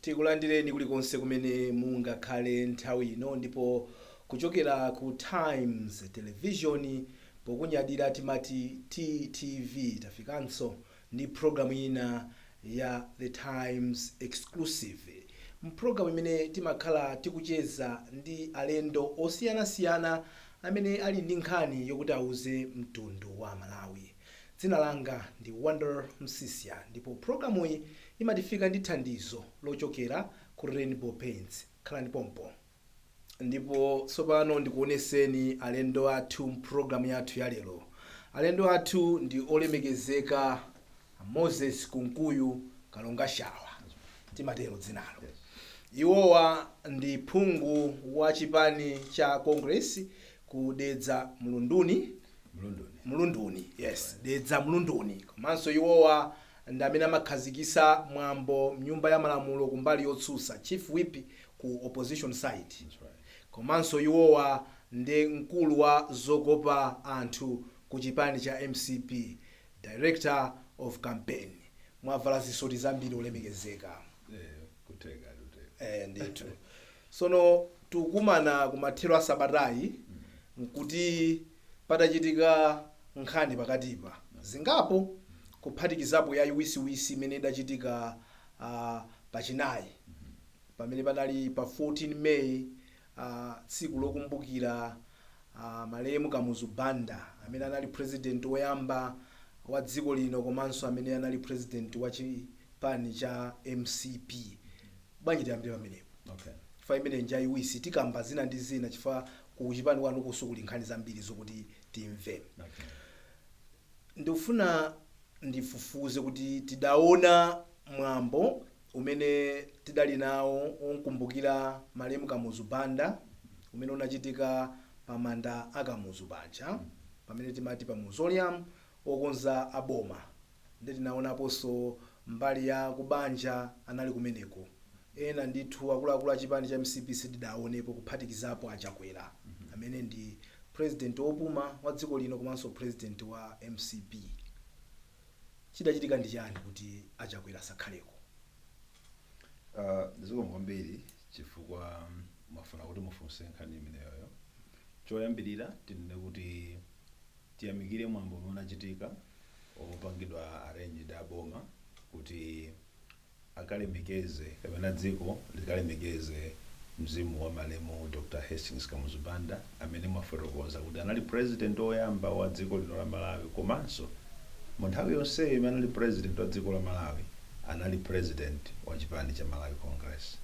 Tikulandireni kulikonse kumene mungakhale nthawi ino, ndipo kuchokera ku Times Television, pokunyadira timati TTV, tafikanso ndi programu ina ya The Times Exclusive, mpulogalamu imene timakhala tikucheza ndi alendo osiyanasiyana amene ali ndi nkhani yokuti auze mtundu wa Malawi. Dzina langa ndi Wonder Msisia, ndipo programuyi imatifika ndi thandizo lochokera ku Rainbow Paints. Khalani pompo. Ndipo tsopano ndikuoneseni alendo athu mpulogalamu yathu ya lero. Alendo athu ndi olemekezeka Moses Kunkuyu Kalonga Shawa, timatero dzinalo. Iwowa ndi phungu wa chipani cha Congress ku Dedza Mlunduni. Mlunduni. Mlunduni, yes, Dedza Mlunduni. Komanso iwowa ndi amene amakhazikisa mwambo mnyumba ya malamulo kumbali yotsutsa, chief whip ku opposition side. That's right. Komanso iwowa ndi mkulu wa zokopa anthu ku chipani cha MCP, director of campaign. Mwavala zisoti zambiri, olemekezeka. Kuteka kuteka. Ndithu, sono tikukumana kumathero a sabatayi nkuti patachitika nkhani pakatipa zingapo, kuphatikizapo ya iwisiwisi imene idachitika pachinayi, pamene panali pa 14 May, tsiku lokumbukira malemu Kamuzu Banda, amene anali president woyamba wa dziko lino komanso amene anali president wa chipani cha MCP. Bwanji tiyambire pamenepo? Okay. Chifukwa imene njayiwisi, tikamba zina ndi zina, chifukwa ku chipani kwanu kuli nkhani zambiri zokuti timve. Okay. Ndikufuna ndifufuze kuti tidaona mwambo umene tidali nawo onkumbukira malemu Kamuzu Banda, umene unachitika pa manda a Kamuzu paja, pamene timati pa mausoleum okonza aboma. Ndi tinaonaponso mbali ya kubanja anali kumeneko, ena ndithu akuluakulu a chipani cha MCP sitidaonepo, kuphatikizapo aChakwera, amene ndi president wopuma wa dziko lino komanso president wa MCP. Chidachitika ndi chani kuti aChakwera asakhaleko? Zikomo kwambiri chifukwa mwafuna kuti mufunse nkhani imeneyoyo. Choyambirira tinene kuti tiyamikire mwambo umene unachitika, opangidwa arranged aboma kuti akalemekeze, kapena dziko likalemekeze mzimu wa malemu Dr Hastings Kamuzu Banda, amene mwafotokoza kuti anali president woyamba wa dziko lino la Malawi, komanso mu nthawi yonseyo imene anali president wa dziko la Malawi, anali president wa chipani cha Malawi Congress.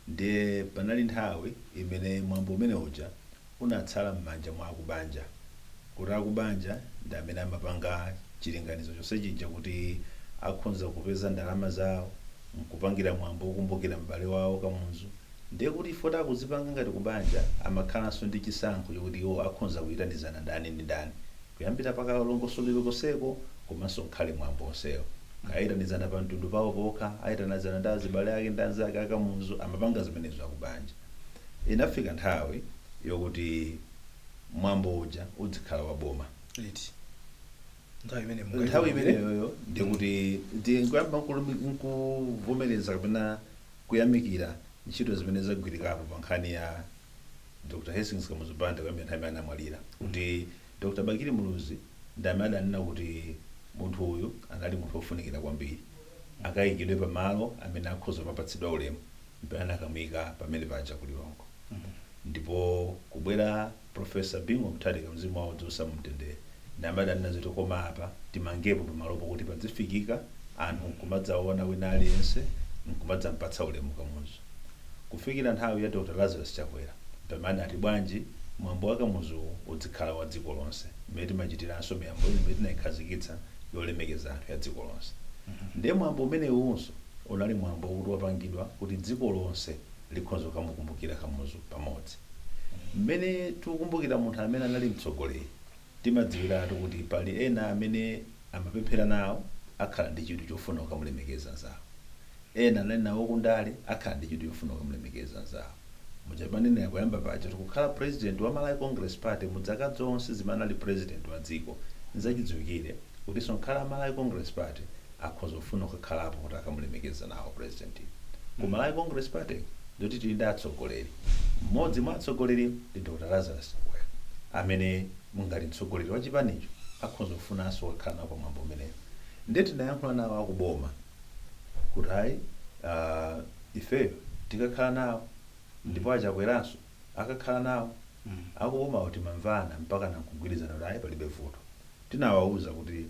Ndiye panali nthawi imene mwambo umene uja unatsala m'manja mwa akubanja, kuti akubanja ndi amene amapanga chilinganizo chonse chija, kuti akhonza kupeza ndalama zawo nkupangira mwambo wokumbukira m'bale wawo Kamuzu. Ndiye kuti ifoti akuzipanga ngati kubanja, amakhalanso ndi chisankho chokuti iwo akhonza kuyitanizana ndani ndi ndani, kuyambira pakalongosolero koseko komanso nkhale mwambo onsewo. Ayitanizana pa mtundu pawo pokha, ayitanizana ndi azibale ake ndi anzake aKamuzu, amapanga zimenezo akubanja. Inafika nthawi yokuti mwambo uja udzikhala wa boma. Liti nthawi imene? Nthawi imeneyoyo ndikuti ndikuyamba nkuvomereza kapena kuyamikira ntchito zimene zagwirikapo pa nkhani ya Dr Hastings Kamuzu Banda kuyambira nthawi imene anamwalira, kuti Dr Bakili Muluzi ndi amene adanena kuti munthu uyu anali munthu wofunikira kwambiri, akayikidwe pamalo amene akhoza kupatsidwa ulemu, mpaka akamuyika pamene paja kuLilongwe. Ndipo kubwera Professor Bingu Mutharika, mzimu wawo uwuse mumtendere, ndi amene adanena zoti koma apa timangepo pamalopo kuti padzifikika anthu nkumadzaona wina aliyense nkumadzampatsa ulemu Kamuzu. Kufikira nthawi ya Dr Lazarus Chakwera, pamene ati bwanji mwambo wa Kamuzu udzikhala wa dziko lonse, mmene timachitiranso miyambo ino imene tinayikhazikitsa yolemekeza anthu ya dziko lonse. Ndiye mwambo umenewunso unali mwambo wokuti wapangidwa kuti dziko lonse likhoza kukamukumbukira Kamuzu pamodzi. Mmene tikukumbukira munthu amene anali mtsogoleri, timadziwiratu kuti pali ena amene amapemphera nawo, akhala ndi chidwi chofuna kukamulemekeza nzawo. Ena anali nawo kundale, akhala ndi chidwi chofuna kukamulemekeza nzawo. Muchapanenera kuyamba paja, tikukhala president wa Malawi Congress Party mu zaka zonse zimene anali president wa dziko, nzachidziwikire kutinso nkhala Malawi Congress Party akhoza kufuna kukakhalapo kuti akamulemekeza nawo president. Ku Malawi Congress Party ndoti tili ndi atsogoleri. Mmodzi mwa atsogoleri ndi Dr Lazarus Chakwera, amene mungati mtsogoleri wa chipanicho akhoza kufunanso kukhala nawo pamwambo umenewo. Ndiye tinayankhula nawo akuboma kuti ayi, ifeyo tikakhala nawo, ndipo Achakweranso akakhala nawo. Akubomawo timamvana mpaka nakugwirizana kuti ayi, palibe vuto. Tinawawuza kuti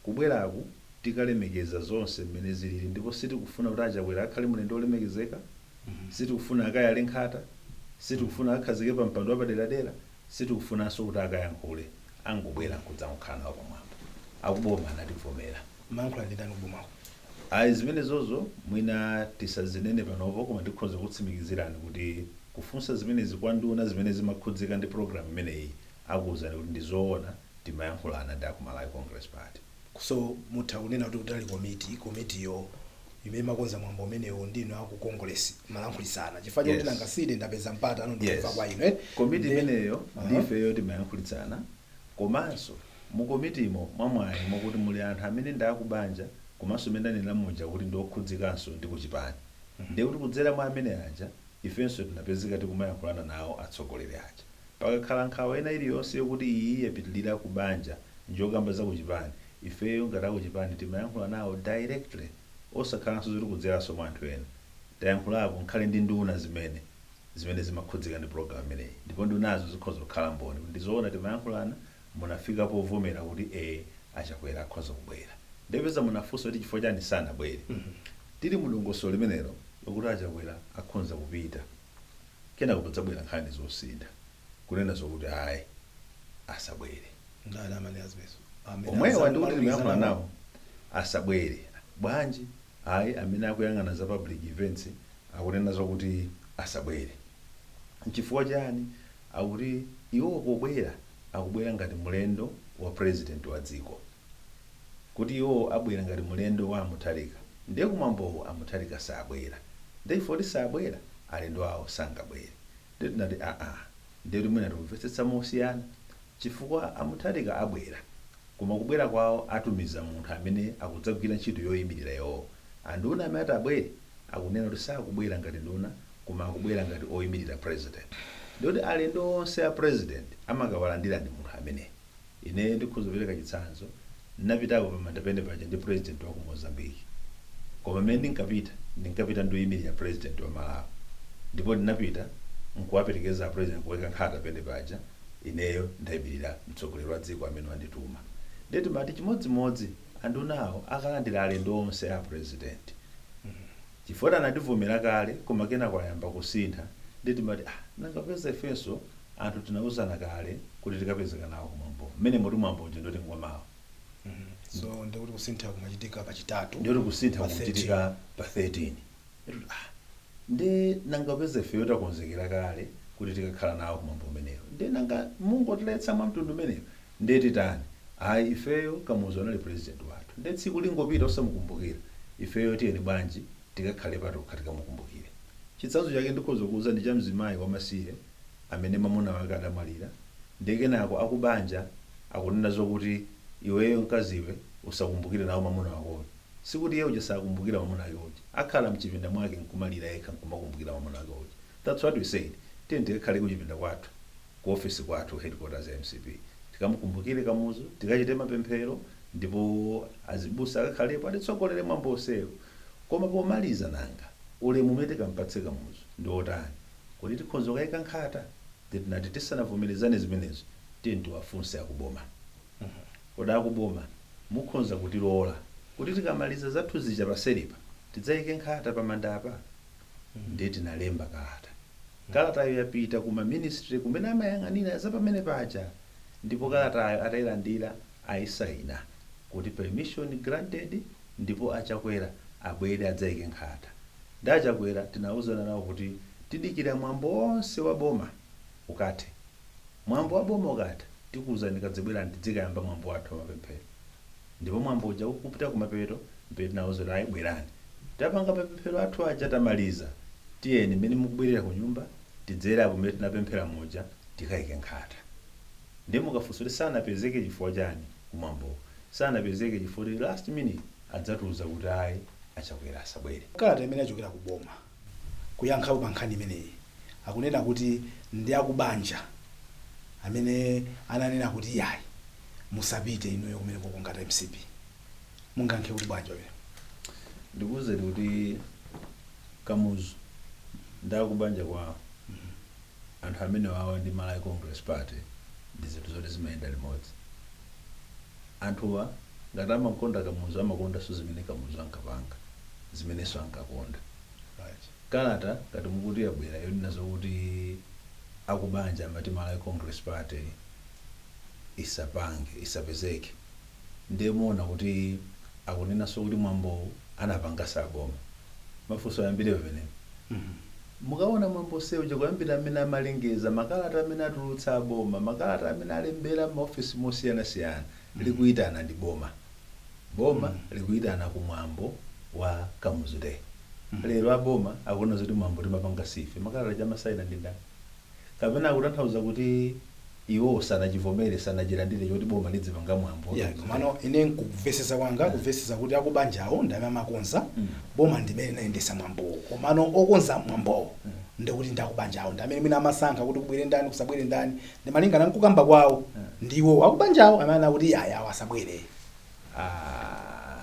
kubweraku tikalemekeza zonse mmene zilili, ndipo sitikufuna kuti Achakwera akhale mlendo olemekezeka, sitikufuna akayale nkhata, sitikufuna akhazike pa mpando wapaderadera, sitikufunanso kuti akayankhule, angobwera nkudzakhala nawo pamwambo. Akuboma anativomera. Mayankhula ndi ndani kubomako? Ayi, zimenezozo mwina tisazinene panopo, koma ndikhoza kutsimikizirani kuti kufunsa zimenezi kwa nduna zimene zimakhudzika ndi program imeneyi, akuwuzani kuti ndizoona, timayankhulana ndi aku Malawi Congress Party. So mutha kunena kuti kutali komitiyo imene imakonza mwambo umenewo ndinu aku Congress malankhulitsana, chifukwa chokuti Yes. nanga sine ndapeza mpata ano ndikumva Yes. kwa inu, eh? Komiti imeneyo ndifeyo timayankhulitsana, komanso mu komitimo mwamwayi mwakuti muli anthu amene ndi akubanja, komanso imene ndanena muja kuti ndi okhudzikanso ndi kuchipani. Ndiye kuti kudzera mwa amene aja ifenso tinapezeka tikumayankhulana nawo atsogoleri aja. Pakakhala nkhawa ina iliyonse yokuti iyi yapitilira kubanja njokamba za kuchipani, ifeyo ngati akuchipani timayankhula nawo directly, osakhalanso zoti kudzeranso mwa anthu ena. Tayankhulapo nkhale ndi nduna zimene zimakhudzika ndi program imeneyi, ndipo ndunazo zikhoza kukhala mboni kuti ndizoona timayankhulana, munafika povomera kuti Achakwera akhoza kubwera. Ndipeza munafunsa kuti chifukwa chani sanabwere. Tili mudongosolo limenelo lokuti Achakwera akhoza kupita, kenako kudzabwera nkhani zosintha kunena zokuti ayi, asabwere. Ndani amene azimezo? Amene Omwewa ndikuti timayankhula nawo, asabwere bwanji? Ayi, amene akuyang'ana za public events akunena zokuti asabwere. Nchifukwa chani? Akuti iwo pobwera akubwera ngati mlendo wa president wa dziko, kuti iwo abwera ngati mlendo wa Amutharika, ndiye kumwambowo Amutharika sabwera, ndiye chifukwa kuti sabwera alendo awo sangabwere. Ndiye tinati aa, ndiye kuti mwina tikumvetsetsa mosiyana, chifukwa Amutharika abwera, koma kubwera kwawo atumiza munthu amene akudzagwira ntchito yoyimirira iwowo. Anduna amene ati abwere akunena kuti sakubwera ngati nduna, koma akubwera ngati oyimirira president. Ndikuti alendo onse a president amakawalandira ndi munthu amene ine ndikhoza kupereka chitsanzo. Ndinapitapo pamanda pene paja ndi president wa ku Mozambique, koma mmene ndinkapita ndoyimirira president wa Malawi, ndipo ndinapita nkuwaperekeza president kuweka nkhata pene paja, ineyo ndayimirira mtsogoleri wa dziko amene wandituma. Ndeti mati chimodzimodzi andunawo akalandira alendo onse a president, chifukwa anativomera kale, koma kenako ayamba kusintha. Ndeti mati nangapeza ifenso anthu tinawuzana kale kuti tikapezeka nawo kumwambo mmene moti mwambo uja ndoti ngwamawa. So ndikuti kusintha kumachitika pachitatu? Ndiyoti kusintha Pa kumachitika pa 13. Ndi nangapeza ifeyo takonzekera kale kuti tikakhala nawo kumwambo umenewo, ndi nanga mungotiletsa mwa mtundu umenewo, ndiye titani? Ayi, ifeyo Kamuzu anali president wathu, ndi tsiku lingopita osamukumbukira, ifeyo tiyeni bwanji tikakhale patokha tikamukumbukire. Chitsanzo chake ndikhoza kuuza ndi cha mzimayi wamasiye amene mwamuna wake adamwalira, ndi kenako akubanja akunena zokuti iweyo mkaziwe usakumbukire nawo mwamuna wakoyo. Sikuti iye uja sakumbukira mwamuna wake uja, akhala mchipinda mwake nkumalira yekha nkumakumbukira mwamuna wake uja. That's what we said, tiye tikakhale kuchipinda kwathu, ku office kwathu, headquarters ya MCP, tikamukumbukire Kamuzu, tikachite mapemphero, ndipo azibusa akakhalepo atitsogolere mwambo onsewo. Koma pomaliza nanga ulemu umene tikampatse Kamuzu ndi otani? Kuti tikhoza kukayika nkhata? Tinati tisanavomerezane zimenezo, tiye tiwafunse akuboma. Kodi akuboma mukhoza kutilola kuti tikamaliza zathu zija paselipa tidzayike nkhata pamandapa? Ndiye tinalemba kalata. Kalatayo yapita kuma ministry kumene amayang'anira za pamene paja, ndipo kalatayo atayilandira ayisayina kuti permission granted, ndipo Achakwera abwere adzayike nkhata. Ndi Achakwera tinawuzana nawo kuti tidikira mwambo wonse wa boma ukathe. Mwambo wa boma ukatha tikuwuzani, kadzibwerani tidzikayamba mwambo wathu wa mapemphero. Ndipo mwambo uja ukupita kumapeto mpete tinawuza kuti ayi, bwerani, tapanga mapemphero athu aja tamaliza, tiyeni mmene mukubwerera ku nyumba tidzere apo mmene tinapemphera muja tikayike nkhata. Ndiye mukafunsa kuti sanapezeke chifukwa chani kumwambo, sanapezeke chifukwa kuti last minute adzatiuza kuti ayi, Achakwera asabwere. Kalata imene achokera ku boma Kuyankhapo pa nkhani imeneyi, akunena kuti ndi akubanja amene ananena kuti yayi, musapite inuyo kumeneko ngati MCP. Mungayankhe kuti bwanji pamene? Ndikuwuzeni kuti Kamuzu ndakubanja kwawo, anthu amene wawa ndi Malawi Congress Party ndi zinthu zoti zimayenda limodzi. Anthuwa ngati amakonda Kamuzu, amakondanso zimene Kamuzu ankapanga, zimenenso ankakonda. Kalata ngati mukuti yabwera yonena zokuti akubanja amati Malawi Congress Party isapange, isapezeke, ndiye muona kuti akunenanso kuti mwambowu anapanga saboma. Mafunso ayambire pamenepo. Mukaona mwambo seuja, kuyambira amene amalengeza, makalata amene atulutsa aboma, makalata amene alembera maofisi mosiyanasiyana, likuyitana ndi boma. Boma likuyitana kumwambo wa Kamuzu Day. Lero aboma akuona zoti mwambo timapanga sife, makalata chamasayina ndi ndani? Kapena akutanthauza kuti iwo sanachivomere, sanachilandire choti boma lidzipanga mwambo wa Yeah, Kamuzu Day? Komano ine nkuvesesa kwanga, kuvesesa kuti akubanjawo ndi amene amakonza, boma ndimene inayendesa mwambowo, komano okonza mwambowo ndikuti ndi akubanjawo, ndi amene mwina amasankha kuti kubwere ndani, kusabwere ndani, ndi malingana nkukamba kwawo, ndiwo akubanjawo amene akuti yaya, awo asabwere. Ah,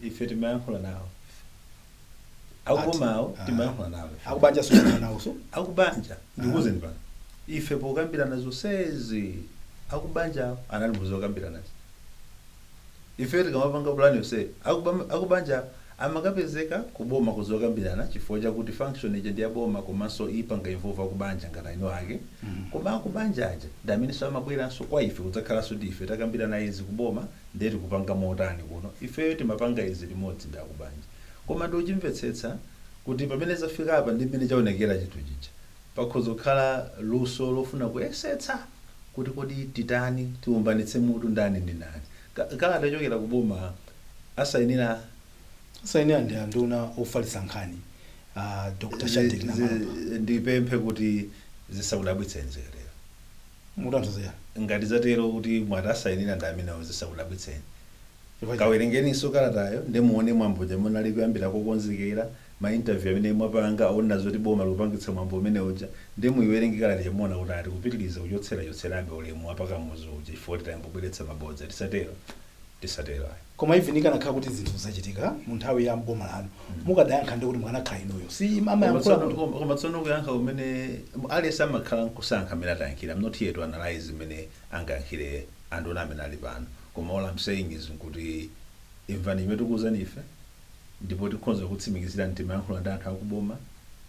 ife timayankhula nawo akubomawo. Timayankhula nawo ife. Akubanja sikuyankhula nawonso? Akubanja, ndikuwuzeni pano, ife pokambirana zonsezi akubanja anali muzokambiranazi. Ife tikamapanga pulani yonse, akubanja amakapezeka kuboma kuzokambirana, chifukwa chakuti function ija ndi yaboma, komanso ipanga involve akubanja ngati aino ake. Koma akubanja aja ndi amenenso amabweranso kwa ife kudzakhalanso ndi ife, takambirana izi kuboma, ndiye tikupanga motani kuno. Ifeyo timapanga izi limodzi ndi akubanja. Koma ndikuchimvetsetsa kuti pamene zafika apa ndi mmene chaonekera chinthu chija, pakhoza kukhala luso lofuna kuyesetsa kuti kodi titani, tiwumbanitse mutu ndani ndi ndani. Kalata yochokera kuboma asayinira? Asayinira ndi anduna ofalitsa nkhani, Dr Shadric Namalomba. Ndipemphe kuti zisakudabwitseni zikatero. Mutanthauza chani? Ngati zatero kuti mwati asayinira ndi amenewo, zisakudabwitseni. Chifukwa chani? Kawerengeninso kalatayo ndi muone mwambo munali kuyambira kokonzekera, ma interview amene mwapanga aona zoti boma likupangitsa mwambo umene uja, ndi muiwerenge kalata chamuona kuti ati kupitiriza kuchotsera chotserabe ulemu wapakamuzu uja chifukwa titayambobweretsa mabodza. Tisatero, tisatero ayi. Koma even ikanakhala kuti zinthu zachitika mu nthawi ya boma lanu, mukadayankha ndi kuti mukanakhala inuyo si amayankhula kuti Koma tsono kuyankha kumene aliyense amakhala nkusankha amene atayankhira. I'm not here to analyze imene angayankhire anduna amene ali pano, koma all I'm saying is nkuti imvani chimene tikuwuzani ife, ndipo tikhoza kutsimikizira timayankhula ndi anthu akuboma.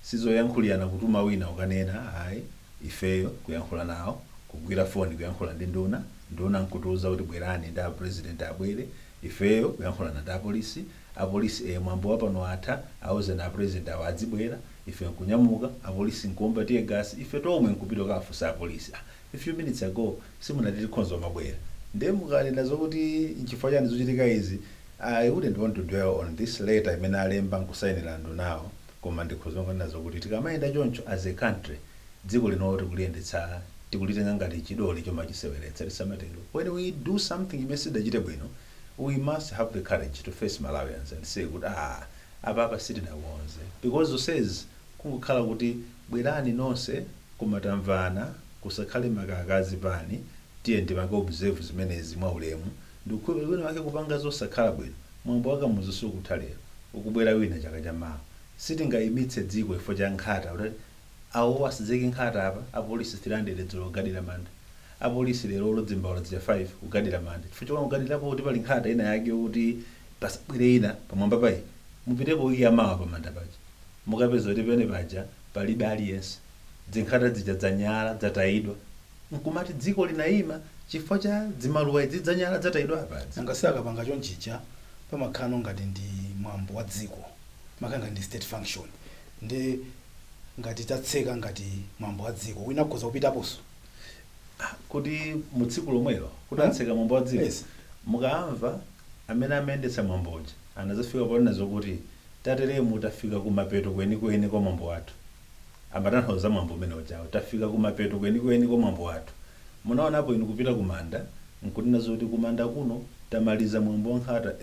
Sizoyankhulirana kutuma wina ukanena ayi. Ifeyo kuyankhula nawo, kugwira foni kuyankhula ndi nduna, nduna nkutiuza kuti bwerani ndi a president abwere. Ifeyo kuyankhulana ndi apolisi, apolisi mwambo wapano atha, auzeni a president awo adzibwera. Ife nkunyamuka, apolisi nkuomba tear gas, ife tomwe nkupita kukafunsa apolisi, a few minutes ago simunati tikhonza mabwera? Ndiye mukanena zokuti nchifukwa chani zochitika izi, I wouldn't want to dwell on this letter imene alemba nkusayinira ndunawo, koma ndikhoza kunena zokuti tikamayenda choncho as a country, dziko lino tikuliyendetsa, tikulitenga ngati chidole chomachiseweretsa. Tisamatero. When we do something imene sidachite bwino, we must have the courage to face Malawians and say kuti apapa sitinakonze, because zonsezi kungokhala kuti bwerani nonse kumatamvana, kusakhale makakazi pani, tiye ndipange observe zimenezi mwaulemu. Ndikukhulupirira wina wake kupanga zosakhala bwino. Mwambo wakamuzu sukutha lero, ukubwera wina chaka chamawa. Sitingayimitse dziko chifukwa cha nkhata kuti awo asadzeke nkhata apa. Apolisi 300 dzulo kugadira manda, apolisi lero lodzimbaula zija 5 kugadira manda, chifukwa chomwe kugadirapo kuti pali nkhata ina yake yokuti pasabwere ina pamwamba payi. Mupitepo wiki yamawa pamanda paja, mukapeza kuti pene paja palibe aliyense, zinkhata zija dzanyala dzatayidwa, nkumati dziko linayima chifukwa cha dzimaluwa idzi dzanyala dzatayidwa apadzi. Nanga akapanga chonchicha, pamakhala ngati ndi mwambo wa dziko, makhala ngati ndi state function, ndi ngati tatseka ngati mwambo wa dziko, wina akhoza kupitaponso. Kuti mu tsiku lomwelo kuti atseka mwambo wa dziko? Yes. Mukamva amene amayendetsa mwamboja anazafika ponena zokuti tateremu tafika kumapeto kwenikweni kwa mwambo wathu, amatanthauza mwambo umene ujawo, tafika kumapeto kwenikweni kwa mwambo wathu. Munaonapo inu kupita kumanda nkunena zoti kumanda kuno tamaliza mwambo wa nkhata,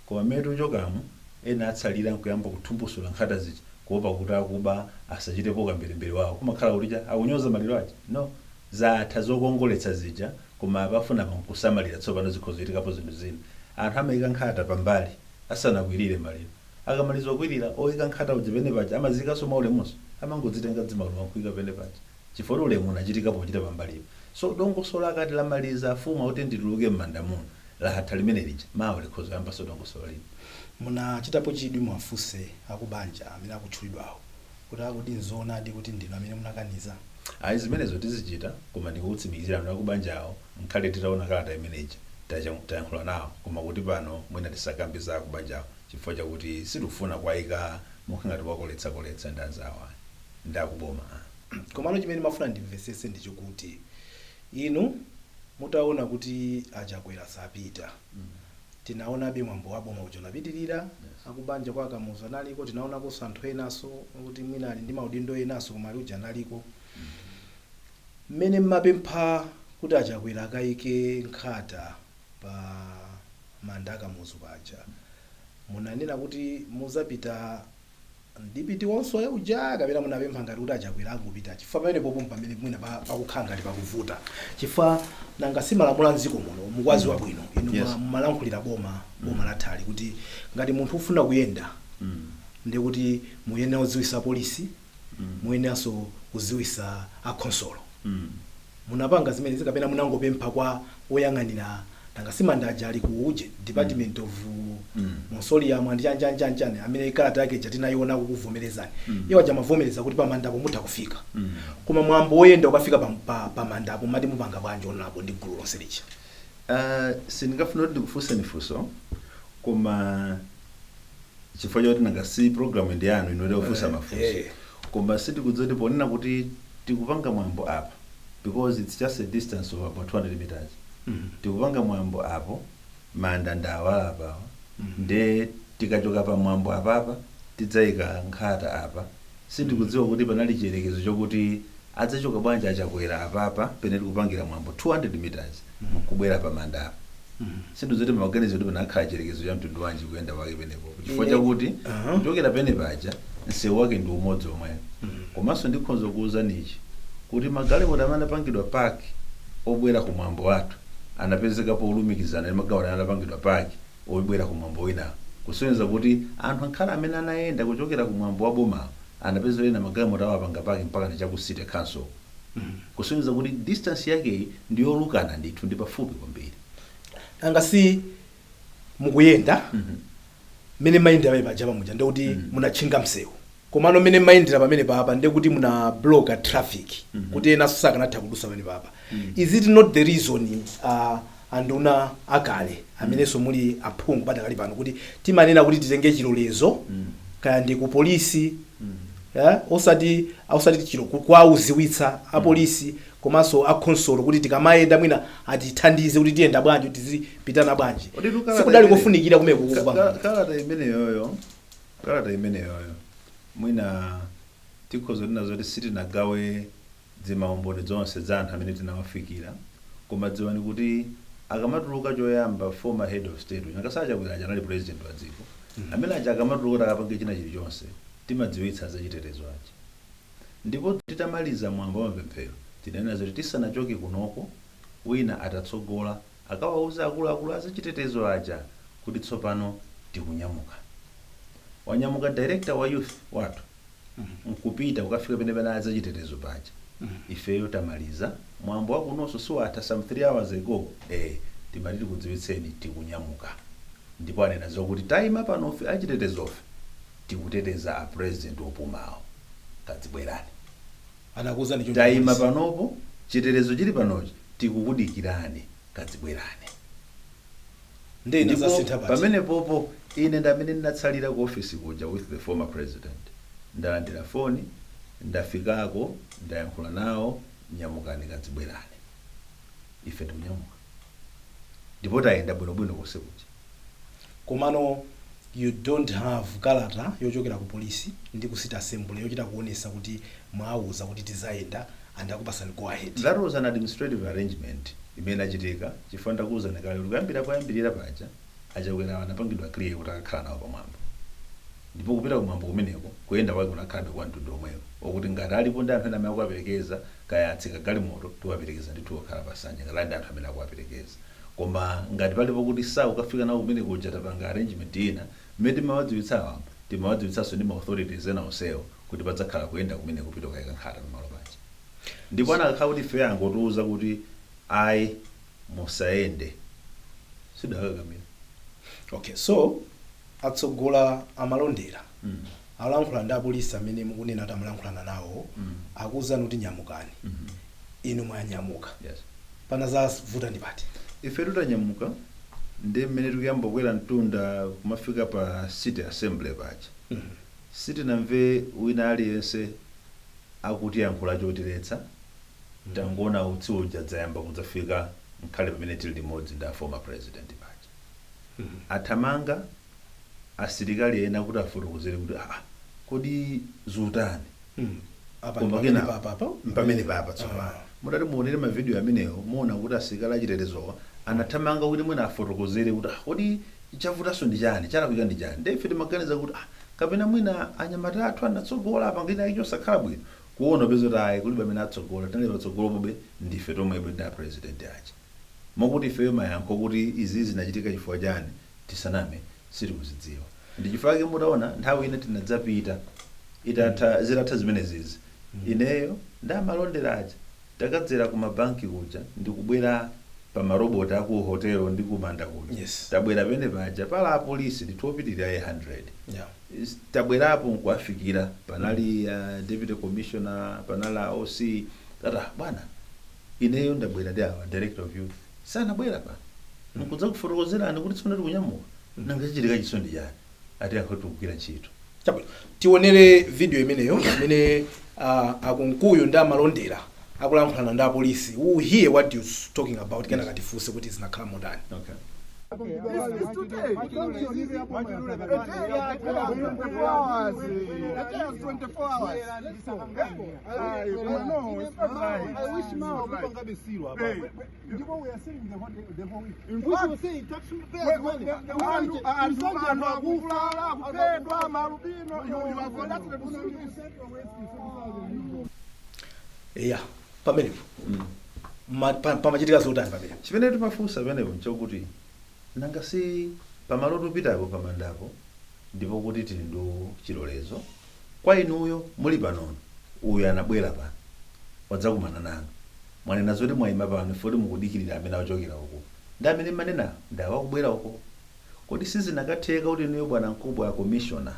koma mmene tikuchokamu ena atsalira nkuyamba kuthumbusula nkhata zija? Kuopa kuti akuba asachitepo kambirimbiri wawo, kumakhala kuti cha akunyoza maliro aja. No, zatha zokongoletsa zija, koma apafuna kusamalira tsopano zikhozo zitikapo zinthu zina. Anthu amayika nkhata pambali asanakwirire maliro. Akamaliza kukwirira, oyika nkhata uja pene paja amazikanso maulemunso, amangodzitenga dzimaluwa nkuyika pene paja, chifukwa ulemu unachitikapo kuchita pambalipo. So dongosolo akati lamaliza afumu akuti ndituluke m'manda muno, latha limene lija, mawa likhozo yambaso dongosolo lina. Munachitapo chidwi mwafunse akubanja amene akutchulidwawo kuti akuti nzoonadi kuti ndinu amene munakaniza? Ayi, zimenezo tizichita, koma ndikutsimikizira anthu akubanjawo nkhale titaona kalata imeneja tayankhula nawo, koma kuti pano mwina tisakambe za akubanjawo chifukwa chakuti sitikufuna kuwayika mukhangati wakoletsakoletsa ndi anzawo ndi akuboma. Komano chimene mafuna ndimvesese ndichokuti inu mutaona kuti aChakwera sapita, tinaonabe mwambo wa boma uja unapitirira. Akubanja kwa Kamuzu analiko, tinaonakonso anthu enaso kuti mwina ali ndi maudindo enaso, koma ali uja analiko. Mmene mmapempha kuti aChakwera akayike nkhata pa manda aKamuzu paja, munanena kuti muzapita ndipiti wonso uja, kapena munapempha ngati kuti aChakwera angopita? Chifukwa pamene popo pamene mwina pakukhala ngati pakuvuta, chifukwa nanga si malamulo a mdziko muno mukwaziwa bwino inu. Yes. Mumalankhulira boma lathali kuti ngati munthu ufuna kuyenda, ndikuti muyenera kudziwisa polisi, muyeneranso kudziwisa akhonsolo. Munapanga zimenezi kapena munangopempha kwa oyang'anira? Nanga si manda aja ali ku uje department of mausoleum and chanchanchanchani, amene kalata yake ija tinayiona kukuvomerezani. Iwo aja amavomereza kuti pamandapo mutha kufika. Koma mwambo woyenda ukafika pa mandapo mati mupanga bwanji onapo ndi gulu lonse lija? Sindingafuna kuti ndikufunseni funso, koma chifukwa choti nanga si program ndi yanu ino yofunsa mafunso. Koma sindikudziwa kuti ponena kuti tikupanga mwambo apa, because it's just a distance of about 200 meters, tikupanga mwambo apo, manda ndawala apawa, nde tikachoka pa mwambo apapa tidzayika nkhata apa. Sindikudziwa kuti panali chiyerekezo chokuti adzachoka bwanji aChakwera apapa pene tikupangira mwambo 200 meters kubwera pa manda apa. Sindikudziwa kuti maganizo kuti panakhala chiyerekezo cha mtundu wanji kuyenda kwake penepo, chifukwa chakuti kuchokera pene paja msewu wake ndi umodzi omweyo. Komanso ndikhoza kuwuzanichi kuti magalimoto amene anapangidwa park obwera ku mwambo wathu anapezekapo olumikizana ndi magalimoto amene anapangidwa park obwera ku mwambo winawo, kusonyeza kuti anthu ankhala amene anayenda kuchokera ku mwambo wa bomawo anapeza ena magalimoto awo apanga park mpaka chaku city council, kusonyeza kuti distance yakeyi ndiyolukana ndithu, ndi pafupi kwambiri. Nanga si mukuyenda, mmene mayendera pamene paja pamuja ndekuti munatchinga msewu, komano mmene mayendera pamene papa ndekuti muna blocka traffic kuti ena sakanatha kudusa pamene papa. Is it not the reason, anduna akale amenenso muli aphungu padakali pano, kuti timanena kuti titenge chilolezo kaya ndi ku polisi, osati chilo kwauziwitsa apolisi komanso akhonsolo kuti tikamayenda mwina atithandize kuti tiyenda bwanji, tizipitana bwanji? Kodi tu kalata Sikudali kofunikira kumeko kukupanga? Kalata imeneyoyo mwina tikhoza kunena zoti sitinagawe dzimaumboni zonse za anthu amene tinawafikira, koma dziwani kuti akamatuluka choyamba former head of state uja, ngasaChakwera aja anali president wa dziko, amene aja akamatuluka kuti akapange china chilichonse timadziwitsa zachitetezo aja. Ndipo titamaliza mwambo wa mapemphero tinanena zoti tisanachoke kunoko, wina atatsogola akawauza akuluakulu azachitetezo aja kuti tsopano tikunyamuka. Wanyamuka director wa youth wathu nkupita kukafika pene pene azachitetezo paja. Ifeyo tamaliza mwambo wakunonso, siwatha some 3 hours ago, timati tikudziwitseni tikunyamuka. Ndipo anena zokuti tayima panofe achitetezofe tikuteteza a president opumawo, kadzibwerani. Anakuwuzani choncho Tayima polisi? panopo, chitetezo chili panochi, tikukudikirani, kadzibwerani. Ndiye Ndipo zasintha pati? pamene popo ine ndamene ndinatsalira ku office kuja with the former president. Ndalandira foni, ndafikako, ndayankhula nawo, nyamukani kadzibwerani. Ife tikunyamuka ndipo tayenda bwinobwino konse kuja. Komano you don't have kalata yochokera ku polisi ndi ku city assembly yochita kuonesa kuti mwawuza kuti tizayenda and akupasani go ahead? That was an administrative arrangement imene achitika, chifukwa ndakuwuzani kale kuti kuyambira poyambirira paja aChakwera anapangidwa clear kuti akakhala nawo pamwambo. Ndipo kupita kumwambo kumeneko, kuyenda kwake kunakhalabe kwa mtundu omwewo, okuti ngati alipo ndi anthu ena amene akuwaperekeza, kaya atsika galimoto, tiwaperekeza ndithu okhala pasanja ngati ali ndi anthu amene akuwaperekeza. Koma ngati palipo kuti sakukafika nawo kumene kuja, tapanga arrangement ina mmene timawadziwitsawa, timawadziwitsanso ndi ma authorities ena onsewo kuti padzakhala kuyenda kumene kupita kukayika nkhata pamalo paja. Ndipo anakakhala kuti ife angotiuza kuti ayi, musayende, sidakakamira. Okay, so atsogola amalondera alankhula ndi apolisi amene mukunena kuti amalankhulana nawo, akuwuzani kuti nyamukani, inu mwanyamuka. Yes. Pana zavuta ndi pati? Ife tutanyamuka, ndi mmene tikuyamba kukwera mtunda kumafika pa city assembly paja, sitinamve wina aliyense akuti yankhula chotiletsa. Tangoona utsi uja dzayamba kudzafika nkhale pamene tili limodzi ndi a former president paja. Athamanga asilikali ena kuti afotokozere kuti, ah, kodi zutani? Apa Koma pamene kena papa pamene papa tsopano, mutati muonere mavidiyo amenewo, muona kuti asilikali achitetezowa anathamanga kuti mwina afotokozere kuti, ah, kodi chavutanso ndi chani, chalakwika ndi chani? Ndiye ife timaganiza kuti, ah, kapena mwina anyamata athu anatsogola apa, ngina icho osakhala bwino kuona peza kuti ayi, kulibe amene atsogola, tinali patsogolo pobe ndife tomwebe ndi a president aja. Mokuti ifeyo mayankho kuti izi zinachitika chifukwa chani, tisaname, sitikuzidziwa. Ndi chifukwa chake mutaona nthawi ina tinadzapita itatha, zitatha zimenezizi, ineyo ndi amalondera aja takadzera ku mabanki kuja ndikubwera pa maroboti aku hotelo ndi kumanda kuja. Tabwera pene paja pala apolisi ndithu opitirira 800. Tabwerapo nkuwafikira, panali deputy commissioner, panali a OC. Tata bwana, ineyo ndabwera ndi awa director of youth sanabwera pa nkudza kufotokozerani kuti tsono tikunyamuka, nanga chichitika chisondi chani? Ati yankho tikugwira ntchito. Chabwino, tionere video imeneyo imene akunkuyu ndi amalondera akulankhulana ndi apolisi. We will hear what you talking about, kenaka tifunse kuti zinakhala motani. Okay. It's today. A day, 24 hours. A day is 24 hours. No, it's not right. I wish now It's not right. kupangabe Hey. ndipo we are selling the whole week. In Which fact, will say taxpayers money. Anthu anthu akuvulala, akuphedwa, malubino. You have forgotten to see this. Yeah, pamenepo pamachitika zotani pamenepo? Chimene timafunsa pamenepo nchokuti nanga si pamalo tupitapo pamandapo, ndipo kuti tili ndi chilolezo kwa inuyo muli panono, uyu anabwera pano wadzakumana nanu, mwanena zoti mwayima pano foti mukudikirira amene akuchokera uko, ndi amene manena ndi awakubwera uko. Kodi sizinakatheka kuti inuyo bwana mkubwa ya commissioner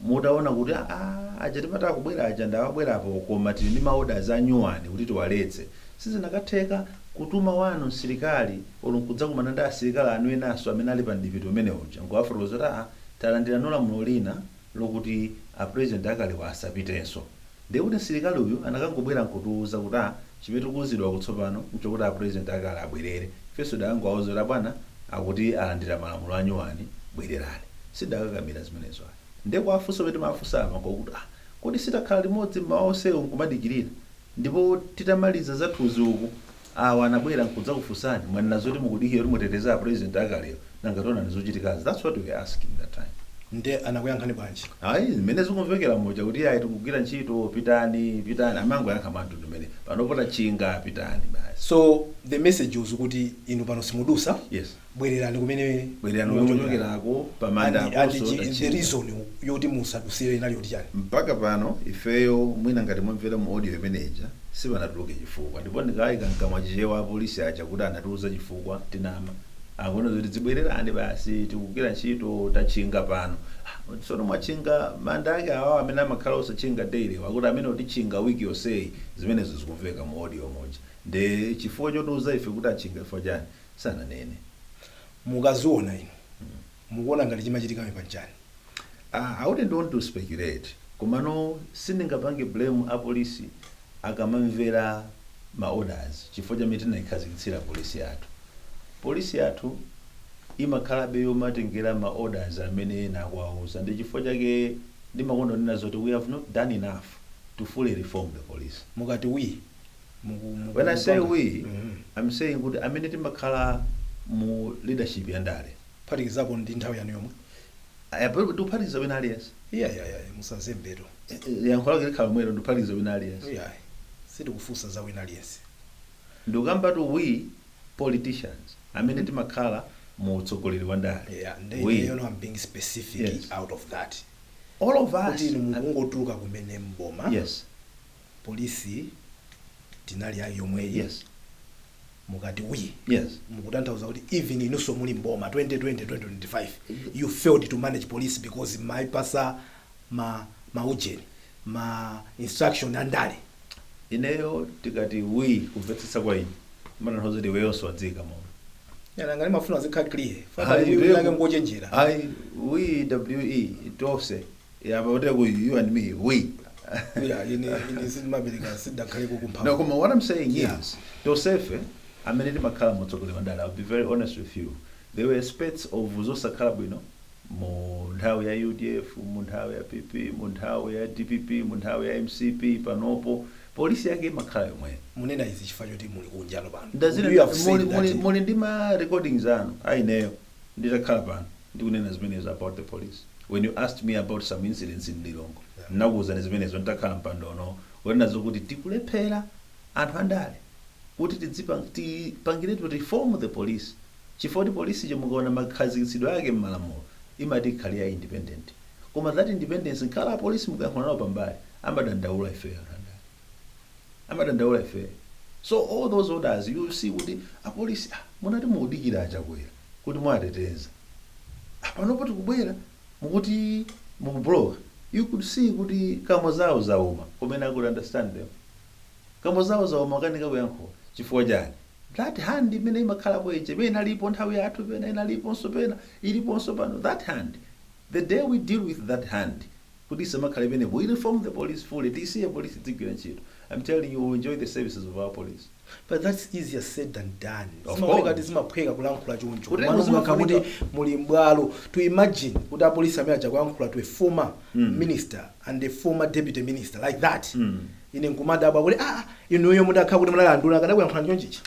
mutaona kuti, ah, aja timati akubwera aja ndawabwerapo, koma tili ndi ma orders anyuwani kuti tiwaletse, sizinakatheka kutuma wanu msilikali olo nkudzakumana ndi asilikali anu enanso amene ali pa mdipiti umene uja nkuwafotokoza kuti, ah, talandira lamulo lina lokuti a president akalewa asapitenso? Ndiye kuti msilikali uyu anakangobwera nkutiuza kuti, ah, chimene tikuwuzidwa kutsopano nchokuti a president akale abwerere. Ifenso dakangowauza kuti, bwana, akuti alandira malamulo anyuwani, bwererani. Sidakakamira zimenezo ayi. Ndiye kuwafunsa pamene timafunsa apa nkokuti, ah, kodi sitakhala limodzi mmawa onsewo nkumadikirira, ndipo titamaliza zathuzi uku awa anabwera nkudzakufunsani, mwanena zoti mukudikira kuti muteteze a president akalewa, nanga tiona zochitikazi? That's what we were asking that time. Nde anakuyankhani bwanji? Ayi, zimene zikumvekera muja kuti ayi, tikugwira ntchito, pitani, pitani, amangoyankha mwamtundu umene panopo tachinga, pitani basi. So the message was kuti inu pano simudusa, Yes. bwererani kumene bwererani mukuchokera. muchokerako pamanda. And the reason yoti musadusire inali yoti chani? Mpaka pano ifeyo mwina ngati mwamvera mu audio imeneja, sipanatuluke chifukwa. Ndipo ndikayika mkamwa Chichewa apolisi aja kuti anatiuza chifukwa, tinama. Akuona zoti zibwererani basi, tikugwira ntchito, tachinga pano. Ah, tsono mwachinga manda ake awawa amene amakhala osachinga daily, akuti amene utichinga wiki yonseyi. Zimenezo zikumveka mu audio moja. Nde chifukwa chotiuza ife kuti achinga chifukwa chani, sananene. Mukaziona inu, mukuona ngati chimachitika panchani? I wouldn't want to speculate, komano sindingapange blame apolisi akamamvera ma orders, chifukwa chamene tinayikhazikitsira polisi yathu. Polisi yathu imakhalabe yomatengera ma orders amene ena akuwauza. Ndi chifukwa chake ndimakonda kunena zoti we have not done enough to fully reform the police. Mukati we, When I say we, I'm saying kuti amene timakhala mu leadership ya ndale. Phatikizapo ndi nthawi yanu yomwe. Ndikuphatikiza wina aliyense. Iya, musazembeto. Yankho lake likhala mwero, ndikuphatikiza wina aliyense. Iya, sitikufunsa za wina aliyense. Ndikukambatu we politicians amene timakhala mu utsogoleri wa ndale. Yeah, We, nde ineyo I'm being specific. Out of that, all of us. Kuti inu mukungotuluka kumene mboma, polisi tinali yayo yomweyi. Mukati we, mukutanthauza kuti even inunso muli mboma 2020 2025, you failed to manage police because maipasa ma maujeni ma instruction andale. Ineyo tikati we, kumvetsetsa kwa ine matanthauza kuti iweyonso wadzika momo. Yananga limafuna zikhala clear. Ayi, fana ngochenjera. Ayi, we, we tonse yapa kuti ku you and me, we. Yeah, ine sindimapereka, sindakhaleko No, kumphamvu. koma what I'm saying is tonsefe amene timakhala mutsogoleri wa ndale, I'll be very honest with you, there were spats of zosakhala bwino mu nthawi ya UDF, mu nthawi ya PP, mu nthawi ya DPP, mu nthawi ya MCP. Panopo polisi yake imakhala yomweyo. Munena izi chifukwa choti muli kunjano pano. Ndazina. You have said that. Muli ndi ma recordings anu aineyo nditakhala pano ndikunena zimenezo about the police. When you asked me about some incidents in Lilongwe, ndinakuwuzani zimenezo nditakhala mpandono, kunenazo kuti tikulephera anthu andale kuti tipangire to reform the police, chifukwa kuti polisi chomukaona makhazikitsidwe ake m'malamulo imati ikhale ya independent, koma that independence nkhala apolisi mukayankhula nawo pambali amadandaula ifeyo, anthu andale amadandaula ifeyo. So all those orders, you see kuti apolisi, munati muudikira achakwera kuti mwateteza, panopo tikubwera mukuti mukubloka. You could see kuti kamwa zawo zauma, kumene I could understand them, kamwa zawo zauma, kanika kuyankhula. Chifukwa chani? That hand imene imakhalapo ije pena ilipo nthawi yathu, pena inaliponso, pena iliponso pano. That hand, the day we deal with that hand kuti isamakhale pene, we reform the police fully, tisiye police dzigwira ntchito, I'm telling you, we will enjoy the services of our police. But that's easier said than done. Of Zimaoneka course. kuti zimaphweka kulankhula choncho. Kuti Mano mukakha kuti zimafunika- muli mbwalo, to imagine kuti apolisi amene aja kuyankhula to a former minister and a former deputy minister like that, ine nkumadabwa kuti inuyo mudakhala kuti munalandula kadakuyankhula chonchicha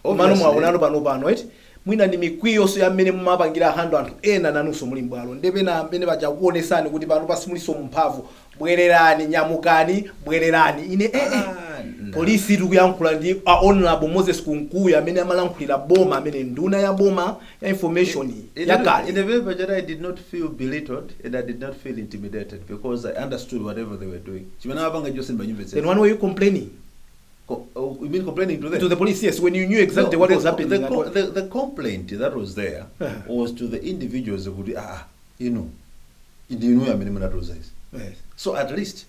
mano. Obviously. Mwaonano pano pano eti mwina ndi mikwiyonso ya mmene mumapangira handle anthu ena, nanunso muli mbwalo, ndepena amene paja kuonesani kuti pano pasimuliso mphamvu, bwererani, nyamukani, bwererani. Ine Ah, no. Polisi tikuyankhula ndi a Honorable Moses Kunkuyu amene amalankhulira boma, amene nduna ya boma ya information yakale. In a way, but I did not feel belittled and I did not feel intimidated because I understood whatever they were doing. Chimene amapanga chose ndimachimvetsetsa. Then when were you complaining? Oh, you mean complaining to them? To the police, yes, when you knew exactly No, what the, was happening The, and the complaint that was there was to the individuals kuti inu ndinu amene munatiuza izi. So at least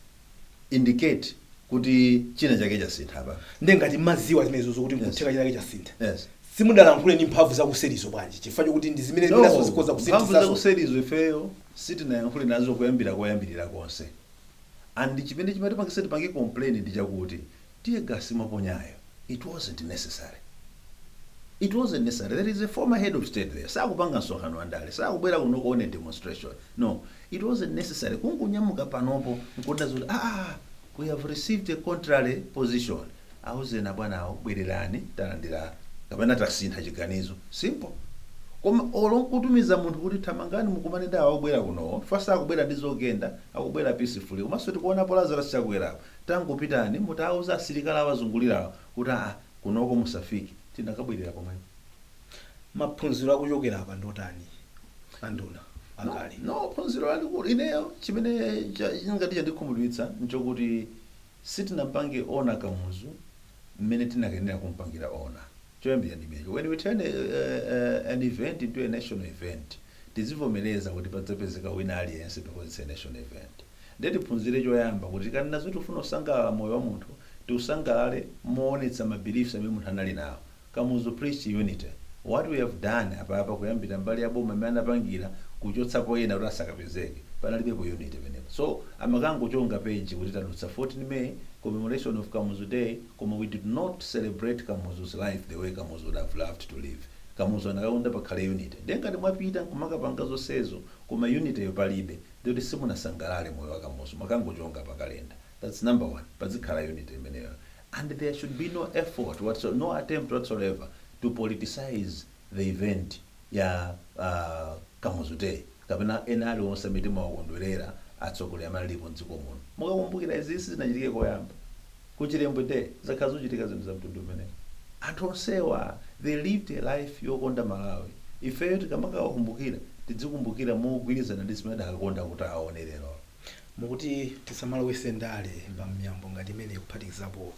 indicate kuti china chake chasintha apa. Ndengati maziwa zimenezo zokuti Yes. nkutheka china chake chasintha, simudalankhule ndi mphamvu zakuserizo bwanji? Chifukwa chokuti ndi zimene No, minaso zikhoza mphamvu kusinthisaso. zakuserizo ifeyo sitinayankhule nazo kuyambira koyambirira konse, and chimene chimatipangisa tipange complain ndi chakuti tear gas mwaponyayo, it wasn't necessary, it wasn't necessary. There is a former head of state there, sakupanga msonkhano wandale, sakubwera kuno kuone demonstration. No, it wasn't necessary kungunyamuka panopo nkuona zoti we have received a contrary position, auzena bwanawo bwererani, talandira kapena tasintha chiganizo, simple. Koma olo nkutumiza munthu kuti thamangani mukumane ndi awo akubwera kunowo, fasa akubwera ndi zogenda, akubwera peacefully, komanso tikuonapo Lazarus Chakwerapo, tangopitani mutauza asilikali awazungulirawo kuti kunoko musafike, tinakabwerera pomwepo. Maphunziro akuchokera apa ndotani, anduna akale? No, phunziro lalikulu ineyo chimene chingati chandikhumudwitsa nchokuti sitinapange honour Kamuzu mmene tinakenera kumpangira honour. Choyambira ndimecho, when we turn an event into a national event, tizivomereza kuti padzapezeka wina aliyense because it's a national event. Ndiye tiphunzire choyamba kuti tikanena zoti tifuna kusangalala moyo wa munthu, tiusangalale moonetsa ma beliefs amene munthu anali nawo. Kamuzu preached unity. What we have done apapa, kuyambira mbali ya boma imene anapangira kuchotsapo ena kuti asakapezeke, panalibepo unity penepo. So amakangochonga page kuti tadutsa 14 May, commemoration of Kamuzu Day, koma we did not celebrate Kamuzu's life the way Kamuzu would have loved to live. Kamuzu anakakonda pakhale unity. Ndiye ngati mwapita nkumakapanga zonsezo koma unity yo palibe, ndikuti simunasangalale moyo wa Kamuzu, mwakangochonga pa kalenda. That's number one. Pazikhala unity imeneyo, and there should be no effort whatsoever, no attempt whatsoever to politicize the event ya Kamuzu Day. Kapena ena aliwonse amene timawakondwerera atsogoleri amene alipo mdziko muno. Mukakumbukira, izi sizinachitike koyamba. Kuchilembwe de zakhala zochitika zinthu za mtundu umenewu. Anthu onsewa, they lived a life yokonda Malawi. Ifeyo tikamakawakumbukira, tidzikumbukira mogwirizana ndi zimene adakakonda kuti aone lero. Mukuti tisamalowese ndale pa miyambo ngati imene, kuphatikizapo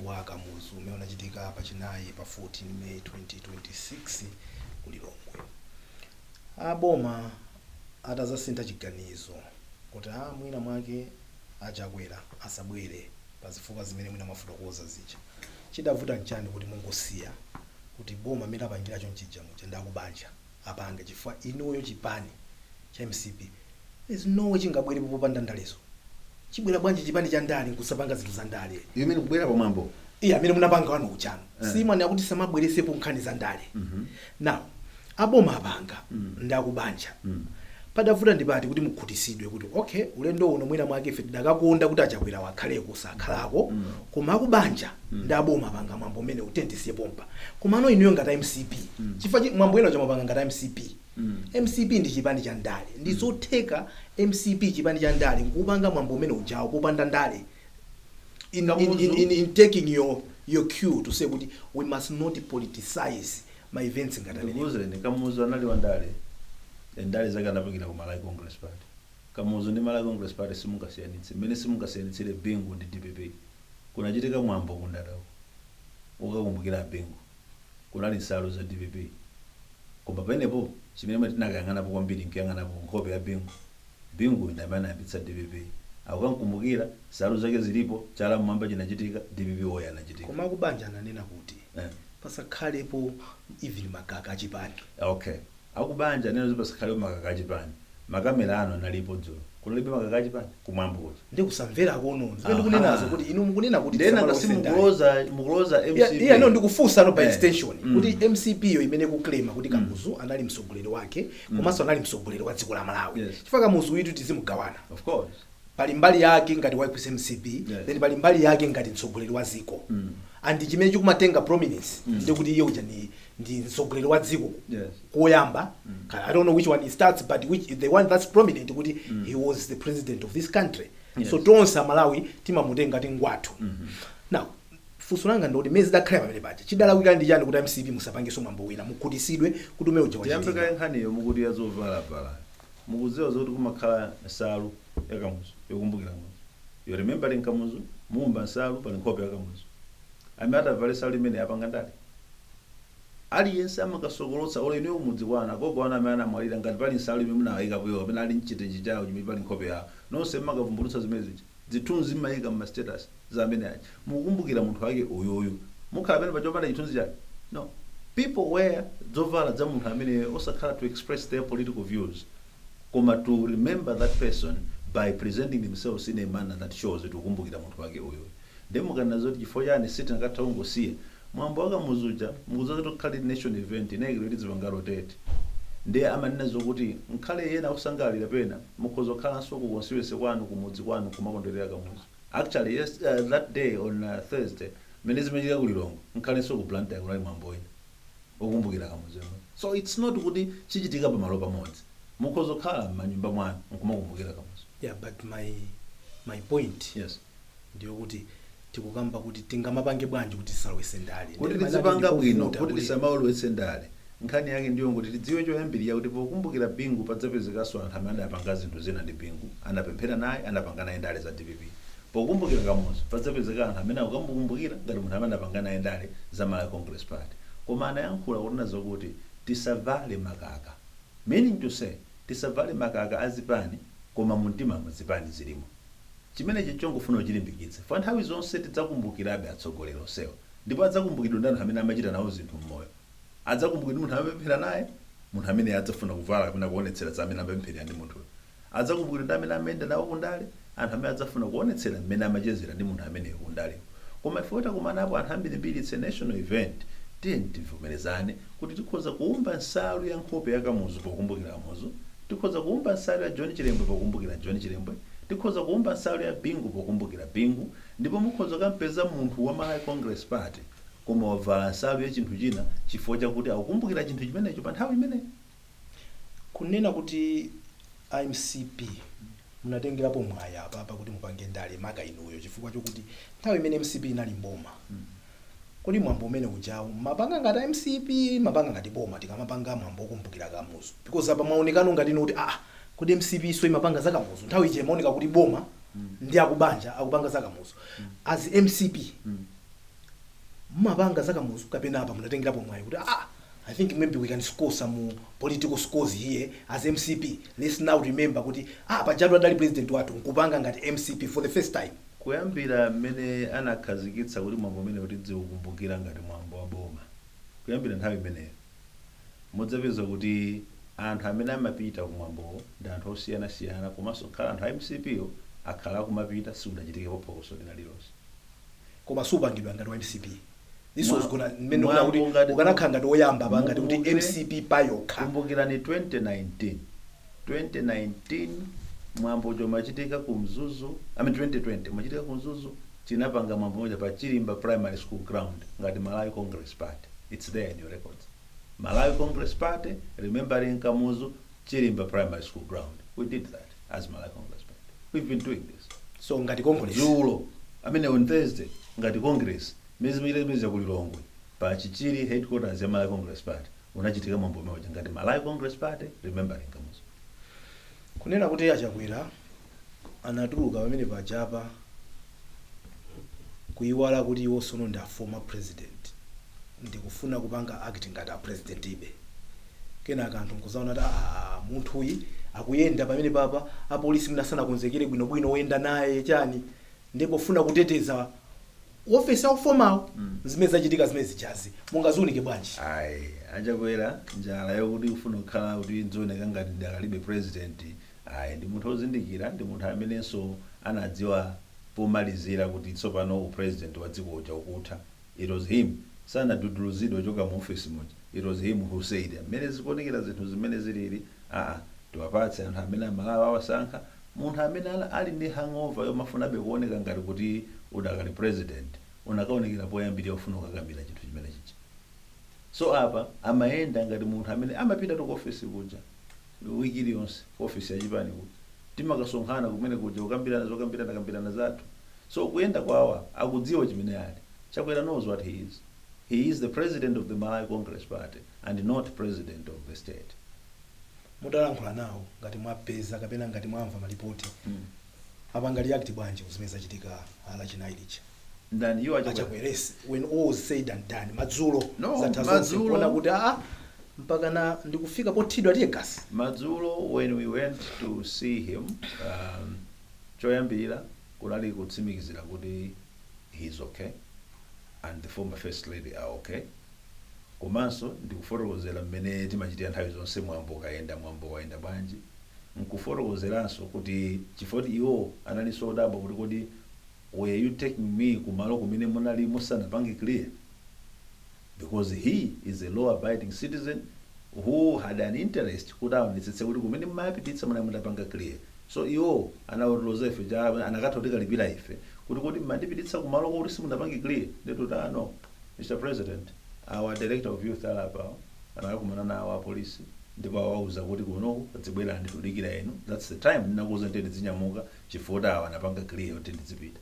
wa Kamuzu umene unachitika pachinayi pa 14 May 2026 ku Lilongwe. Aboma atazasintha chiganizo kuti a mwina mwake achakwera asabwere pa zifukwa zimene mwina mwafotokoza zija, chidavuta nchani kuti mungosiya kuti boma amene apangira chonchija muja ndakubanja apange? Chifukwa inuyo chipani cha MCP, there's no way chingabwerepo popanda ndalezo. Chibwera bwanji chipani cha ndale nkusapanga zinthu za ndale? You mean kubwera pamwambo? Iye amene munapanga wanu kuchano. Simwani akuti samabweresepo nkhani za ndale. Now aboma apanga ndakubanja, padavuta ndipati kuti mukhutisidwe kuti okay, ulendo uno mwina mwake ife tidakakonda kuti achakwera wakhaleko, sakhalako, koma akubanja ndi aboma apanga mwambo umene utentisiye pompa? Komano inuyo ngati MCP, chifukwa mwambo ena chamapanga ngati MCP, MCP ndi chipani cha ndale, ndi zotheka MCP chipani cha ndale nkupanga mwambo umene ujawo popanda ndale in taking your cue to say kuti we must not politicize ma events ngati amene? Ndikuwuzeni, Kamuzu anali wandale. Ndale zake anapangira ku Malawi Congress Party. Kamuzu ndi Malawi Congress Party simungasiyanitse mmene simungasiyanitsire Bingu ndi DPP. Kunachitika mwambo kundalako ukakumbukira Bingu, kunali nsalu za DPP, koma penepo chimene tinakayang'anapo kwambiri nkuyang'anapo nkhope ya Bingu. Bingu ndi amene anayambitsa DPP. Akukankumbukira, nsalu zake zilipo, chala mmwamba chinachitika, DPP woye anachitika. Koma akubanja ananena kuti pasakhalepo even makaka achipani. Okay, akubanja neno zipasakhalepo makaka achipani. Makamera ano analipo dzulo, kunalibe makaka achipani kumwambo kuja? Ndi kusamvera kono zimene ndikunenazo, kuti inu mukunena kuti ndena tisamalowese ngasi ndale. mukuloza MCP. Yeah, no, ndikufunsa no by extension kuti MCP yo imene kuklema kuti Kamuzu anali mtsogoleri wake, komanso anali mtsogoleri wa dziko la Malawi, chifukwa Kamuzu itu tizimugawana. Of course. Pali mbali yake ngati waipisa MCP, then pali mbali yake ngati mtsogoleri wa dziko, and chimene chikumatenga prominence ndikuti iye uja ndi mtsogoleri wa dziko koyamba. I don't know which one he starts, but which the one that's prominent kuti he was the president of this country. So tonse Amalawi timamutenga ti ngwathu. Now funso langa ndikuti mezi dakhala pamene paja, chidalakwika ndi chani kuti MCP musapangenso mwambo wina, mukhutisidwe kuti umene uja Tiyambe wachitika? kaye nkhaniyo mukuti yazovalapala. Mukudziwa zoti kumakhala nsalu ya Kamuzu yokumbukira Kamuzu, you remembering Kamuzu, muumba nsalu pali nkhope ya Kamuzu. Amene atavale nsalu imene yapanga ndale, aliyense amakasokolotsa. Olo inuyo kumudzi kwanu, agogo anu amene anamwalira, ngati pali nsalu imene munawayikapo kapena ali mchitenji chawo chimene pali nkhope yawo, nonse mmakavumbulutsa zimene zija, zithunzi mmayika mma status za amene aja, mukukumbukira munthu wake uyuyu. Mukhala pamene pachopanda chithunzi chake? No. People wear zovala za munthu amene osakhala to express their political views, koma to remember that person by presenting themselves in a manner that shows kuti ukumbukira munthu wake uyuyu. Ndi mukanena zoti chifukwa chani sitinakatha kungosiya mwambo wakamuzuja, mukudziwa zoti kukhale nation event inayikidwa kuti zipanga rotate. Ndiye amanena zokuti nkhale yena akusangalira pena mukhoza kukhalanso ku constituency kwanu, kumudzi kwanu, kumakondwerera Kamuzu. Actually, yes, that day on Thursday mmene zimachitika ku Lilongwe, nkhalenso ku Blantyre kunali mwambo wina ukumbukira Kamuzu yemwe. So it's not kuti chichitika pamalo pamodzi, mukhoza kukhala m'manyumba mwanu nkumakumbukira Kamuzu. Yeah, but my point ndiyokuti tikukamba kuti tingamapange bwanji kuti tisalowese ndale? Kuti Ndine tizipanga manati bwino ndikovuta kuti tisamalowetse ndale, nkhani yake ndiyo kuti tidziwe choyambirira kuti pokumbukira Bingu padzapezekanso anthu amene adapanga zinthu zina ndi Bingu, anapemphera naye, anapanga naye ndale za DPP. Pokumbukira Kamuzu padzapezeka anthu amene akukamukumbukira ngati munthu amene anapanga naye ndale za Malawi Congress Party. Koma anayankhula kunena zokuti tisavale makaka, meaning to say tisavale makaka azipani, koma mumtima muzipani zilimo. Chimenechi chongofuna kuchilimbikitsa fa nthawi zonse tidzakumbukirabe atsogoleri onsewa, ndipo adzakumbukidwa ndi anthu amene amachita nawo zinthu mmoyo. Adzakumbukidwa ndi munthu amapemphera naye, munthu amene adzafuna kuvala kapena kuonetsera za amene amapemphera ndi munthuyo. Adzakumbukidwa ndi amene amayenda nawo kundale, anthu amene adzafuna kuonetsera mmene amachezera ndi munthu ameneyo kundaleyo. Koma ife takumanapo anthu ambirimbiri, it's a national event. Tiye tivomerezane kuti tikhoza kuumba nsalu ya nkhope ya Kamuzu pokumbukira Kamuzu, tikhoza kuumba nsalu ya John Chilembwe pokumbukira John Chilembwe, tikhoza kuumba nsalu ya Bingu pokumbukira Bingu. Ndipo mukhoza kampeza munthu wa Malawi Congress Party koma wavala nsalu ya chinthu china chifukwa chakuti akukumbukira chinthu chimenecho pa nthawi imeneyo. Kunena kuti MCP munatengerapo mwayi apapa kuti mupange ndale, maka inuyo, chifukwa chokuti nthawi imene MCP inali mboma, kodi mwambo umene ujawu mapanga ngati MCP, mapanga ngati boma, tikamapanga mwambo okumbukira Kamuzu? Because apa maonekano ngati inu kuti kodi MCP so imapanga za Kamuzu? Nthawi ije imaoneka kuti boma ndi akubanja akupanga za Kamuzu. As MCP mumapanga za Kamuzu, kapena apa munatengerapo mwayi kuti I think maybe we can score some political scores here as MCP, let's now remember kuti pajatu adali president wathu, nkupanga ngati MCP for the first time? Kuyambira mmene anakhazikitsa kuti mwambo umene kuti dziukumbukira ngati mwambo wa boma, kuyambira nthawi imeneyo mudzapeza kuti anthu amene amapita kumwambowo ndi anthu osiyanasiyana, komanso khala anthu a MCP yo akhala akumapita, sikudachitikepo phokoso lina lilonse. Koma supangidwa ngati wa MCP? This was gonna mmene Mwambo kuti ukanakhala ngati woyamba pa ngati kuti MCP payokha. Kumbukirani 2019, 2019 mwambo uja umachitika ku Mzuzu, I mean 2020 umachitika ku Mzuzu. Tinapanga mwambo moja pa Chilimba Primary School ground ngati Malawi Congress Party. It's there in your records, Malawi Congress Party remembering Kamuzu, Chilimba Primary School ground. We did that as Malawi Congress Party. We've been doing this. So ngati Congress. Dzulo, I mean on Thursday, ngati Congress mezi ku Lilongwe pa Chichiri headquarters ya Malawi Congress Party unachitika mwambo umenewu ngati Malawi Congress Party remembering Kamuzu. Kunena kuti Achakwera anatuluka pamene pajapa kuyiwala kuti iwo sono ndi a former president, ndikufuna kupanga act ngati a president ibe, kenaka anthu nkuzaona kuti munthuyi akuyenda pamene papa, apolisi mwina sanakonzekere bwinobwino oyenda naye chani, ndipo funa kuteteza ofesi a former wo. Zimene zachitika zimene zichazi mungaziunike bwanji? Ayi, Achakwera njala yokuti ufuna kukhala kuti nzioneka ngati ndakalibe president, ayi. Ndi munthu ozindikira, ndi munthu amenenso anadziwa pomalizira kuti tsopano upresident wa dziko uja ukutha. It was him, sanaduduluzidwe choka mu office muja. It was him who said mmene zikuonekera zinthu zimene zilili, tiwapatse anthu amene Amalawi awasankha. Munthu amene ali ndi hangover yomafunabe kuoneka ngati kuti udakali president, unakaonekera poyambirira ufuna kukakamira chinthu chimene chicha. So apa amayenda ngati munthu amene amapita to ku office kuja wiki iliyonse, ku office yachipani kuja timakasonkhana kumene kuja kukambirana zokambirana kambirana zathu. So kuyenda kwawa akudziwa chimene ali. Chakwera knows what he is. He is the president of the Malawi Congress Party and not president of the state. Mutalankhula nawo, ngati mwapeza kapena ngati mwamva malipoti, apanga react bwanji zimene zachitika Lachinayi lija? Ndani, iwo Achakwera? Achakweresi, when all was said and done, madzulo, No, zatha zonse, madzulo. kuona kuti mpaka na ndikufika pothidwa tear gas. Madzulo when we went to see him, choyambirira kunali kutsimikizira kuti he's okay and the former first lady are okay, komanso ndikufotokozera mmene timachitira nthawi zonse, mwambo ukayenda, mwambo wayenda bwanji, nkufotokozeranso kuti chifukwa iwo analinso odabwa kuti kodi were you taking me kumalo kumene munali musanapange clear? Because he is a law abiding citizen who had an interest kuti aonetsetse kuti kumene mumapititsa munali mutapanga clear. So iwo anawatiloza ife cha anakatha kutikalipira ife kuti kodi mmandipititsa kumalo kuti simunapange clear? Ndituti no, Mr President, our director of youth alapa anakakumana nawo apolisi ndipo awauza kuti kunoku dzibwera nditudikira inu. That's the time ndinakuuza kuti ndidzinyamuka chifukwa awa anapanga clear kuti ndizipita.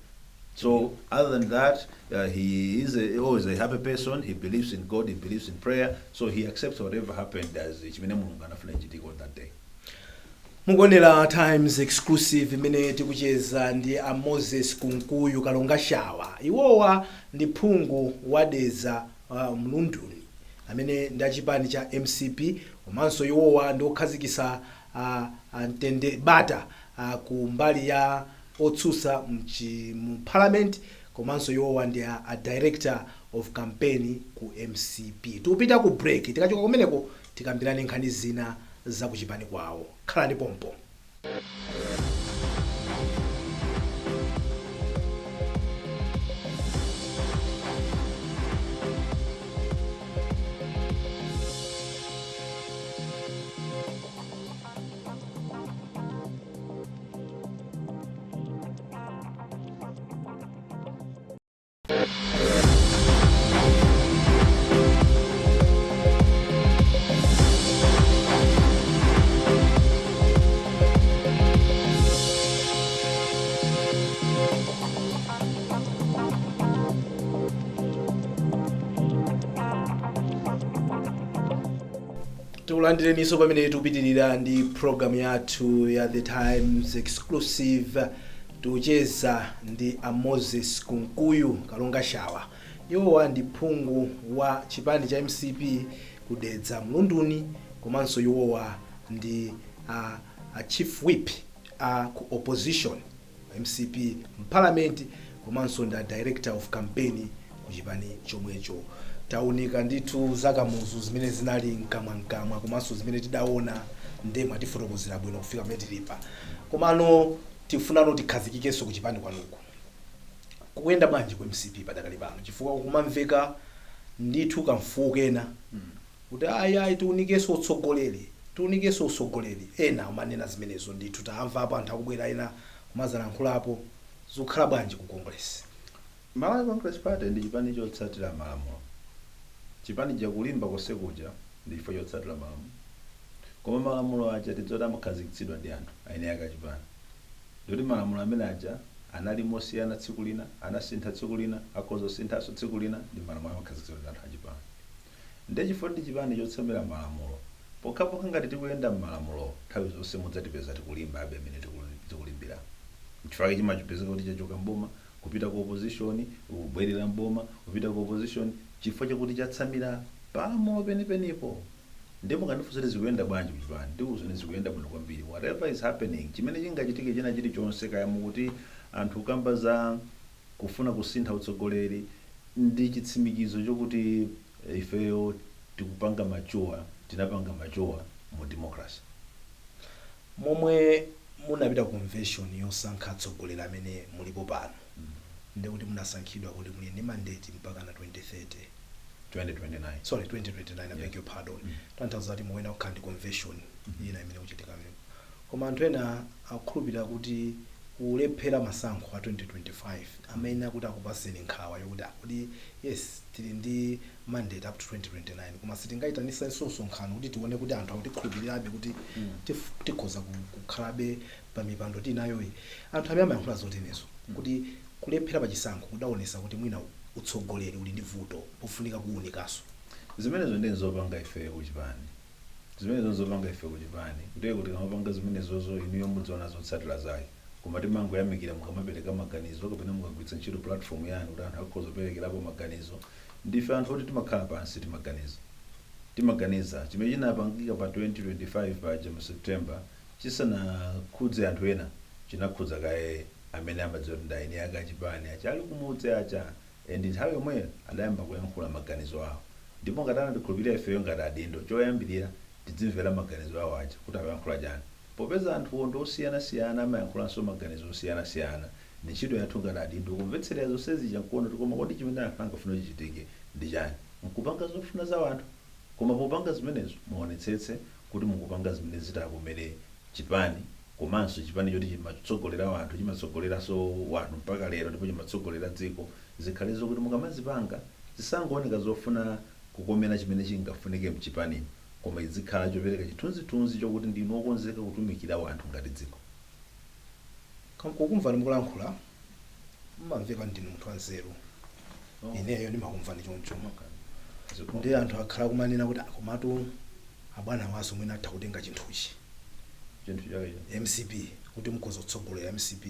So other than that, he is always a happy person. He believes in God, he believes in prayer, so he accepts whatever happened as chimene Mulungu anafuna chichitike on that day. Mukuonera Times Exclusive imene tikucheza ndi a Moses Kunkuyu Kalonga Shawa. Iwowa ndi phungu wa Dedza Mlunduni amene ndi achipani cha MCP, komanso iwowa ndi okhazikitsa mtende bata ku mbali ya otsutsa mu parliament, komanso iwowa ndi a director of campaign ku MCP. Tikupita ku break. Tikachoka kumeneko tikambirane nkhani zina za kuchipani kwawo. Khalani pompo. Tikulandireniso pamene tikupitirira ndi program yathu ya The Times Exclusive. Tikucheza ndi a Moses Kunkuyu Kalonga Shawa. Iwowa ndi phungu wa chipani cha MCP kudedza Mlunduni, komanso iwowa ndi a chief whip a ku opposition MCP mparliament, komanso ndi a director of campaign ku chipani chomwecho. Taunika ndithu zakamuzu zimene zinali mkamwamkamwa, komanso zimene tidaona, ndemwe atifotokozera bwino kufika pamene tilipa. Komano tifunano tikhazikikenso ku chipani kwanuku. Kukuyenda bwanji ku MCP padakali pano? Chifukwa kumamveka ndithu kamfuwu kena kuti ayi, ayi, tiunikenso utsogoleri, tiunikenso utsogoleri. Ena amanena zimenezo ndithu, tamvapo anthu akubwera, ena kumazalankhulapo. Zikukhala bwanji ku Congress? Malawi Congress Party ndi chipani chotsatira malamulo. Chipani chakulimba kosekuja ndi chifukwa chotsatira malamulo, koma malamulo aja tidzoti amakhazikitsidwa ndi anthu aine ake achipani. Ndikuti malamulo amene aja anali mosiyana tsiku lina, anasintha tsiku lina, akhoza kusinthanso tsiku lina. Ndi malamulo amakhazikitsidwa ndi anthu achipani. Ndiye chifukwa ndi chipani chotsamira malamulo, pokhapokha ngati tikuyenda m'malamulo, nthawi zonse mudzatipeza tikulimba abe amene tikulimbira. Chifukwa chimachipezeka kuti chachoka mboma kupita ku opposition, kubwerera mboma kupita ku opposition, chifukwa chakuti chatsamira palamulo penipenipo. Ndipo mukandifunsa kuti zikuyenda bwanji kuchipani, ndikuwuzani zikuyenda bwino kwambiri. Whatever is happening, chimene chingachitike china chilichonse, kaya mukuti anthu kamba za kufuna kusintha utsogoleri, ndi chitsimikizo chokuti ifeyo tikupanga mature, tinapanga mature mu democracy. Momwe munapita convention yosankha atsogoleri amene mulipo pano, ndikuti munasankhidwa kuti muli ndi mandate mpaka na 2030? 2029. Sorry, 2029, I beg your pardon. Tanthauza kuti muwena kukhala ndi convention ina imene kuchitika amenepo. Koma anthu ena akukhulupirira kuti kulephera masankho a 2025 amene akuti akupaseni nkhawa yokuti akuti yes, tili ndi mandate up to 2029, koma sitingayitanisenso msonkhano kuti tione kuti anthu akutikhulupirirabe kuti tikhoza kukhalabe pa mipando tinayoyi. Anthu amene amayankhula zotenezo kuti kulephera pa chisankho kudaonesa kuti mwina utsogoleri uli ndi vuto pofunika kuwunikanso. Zimenezo ndi nzopanga ife kuchipani, zimenezo nzopanga ife kuchipani, kuteye kuti kamapanga zimenezozo inuyo mudziona zotsatira zake. Koma timangoyamikira mukamapereka maganizo kapena mukagwiritsa ntchito platform yanu kuti anthu akhoza kuperekerapo maganizo. Ndife anthu oti timakhala pansi, timaganiza, timaganiza. Chimene chinapangika pa 2025 paja mu September chisanakhudze anthu ena, chinakhudza kaye amene amadziwa kuti ndaini ake achipani acha ali kumudzi acha, and nthawi yomweyo adayamba kuyankhula maganizo awo. Ndipo ngati anatikhulupirira ifeyo ngati adindo, choyambirira tidzimvera maganizo awo aja kuti akuyankhula chani, popeza anthuwo ndi osiyanasiyana, amayankhulanso maganizo osiyanasiyana. Ndi ntchito yathu ngati adindo kumvetserera zonse zija nkuona kuti koma kodi chimene anthu angafuna chichitike ndi chani, nkupanga zofuna za anthu. Koma popanga zimenezo muonetsetse kuti mukupanga zimene zitakomere chipani, komanso chipani choti chimatsogolera anthu, chimatsogoleranso wanthu mpaka lero, ndipo chimatsogolera dziko. Zikhale zokuti mukamazipanga zisangooneka zofuna kukomera chimene chingafunike mchipanimo, koma izikhala chopereka chithunzithunzi chokuti ndinu okonzeka kutumikira wanthu ngati dziko. Kukumvani mukulankhula, mmamveka ndinu munthu wanzeru. Oh. Ineyo ndimakumvani choncho. Okay. Ndi anthu akhala kumanena kuti akomatu abwana waso mwina atha kutenga chinthuchi, Chinthu chake cha MCP, kuti mukhoza kutsogolera MCP.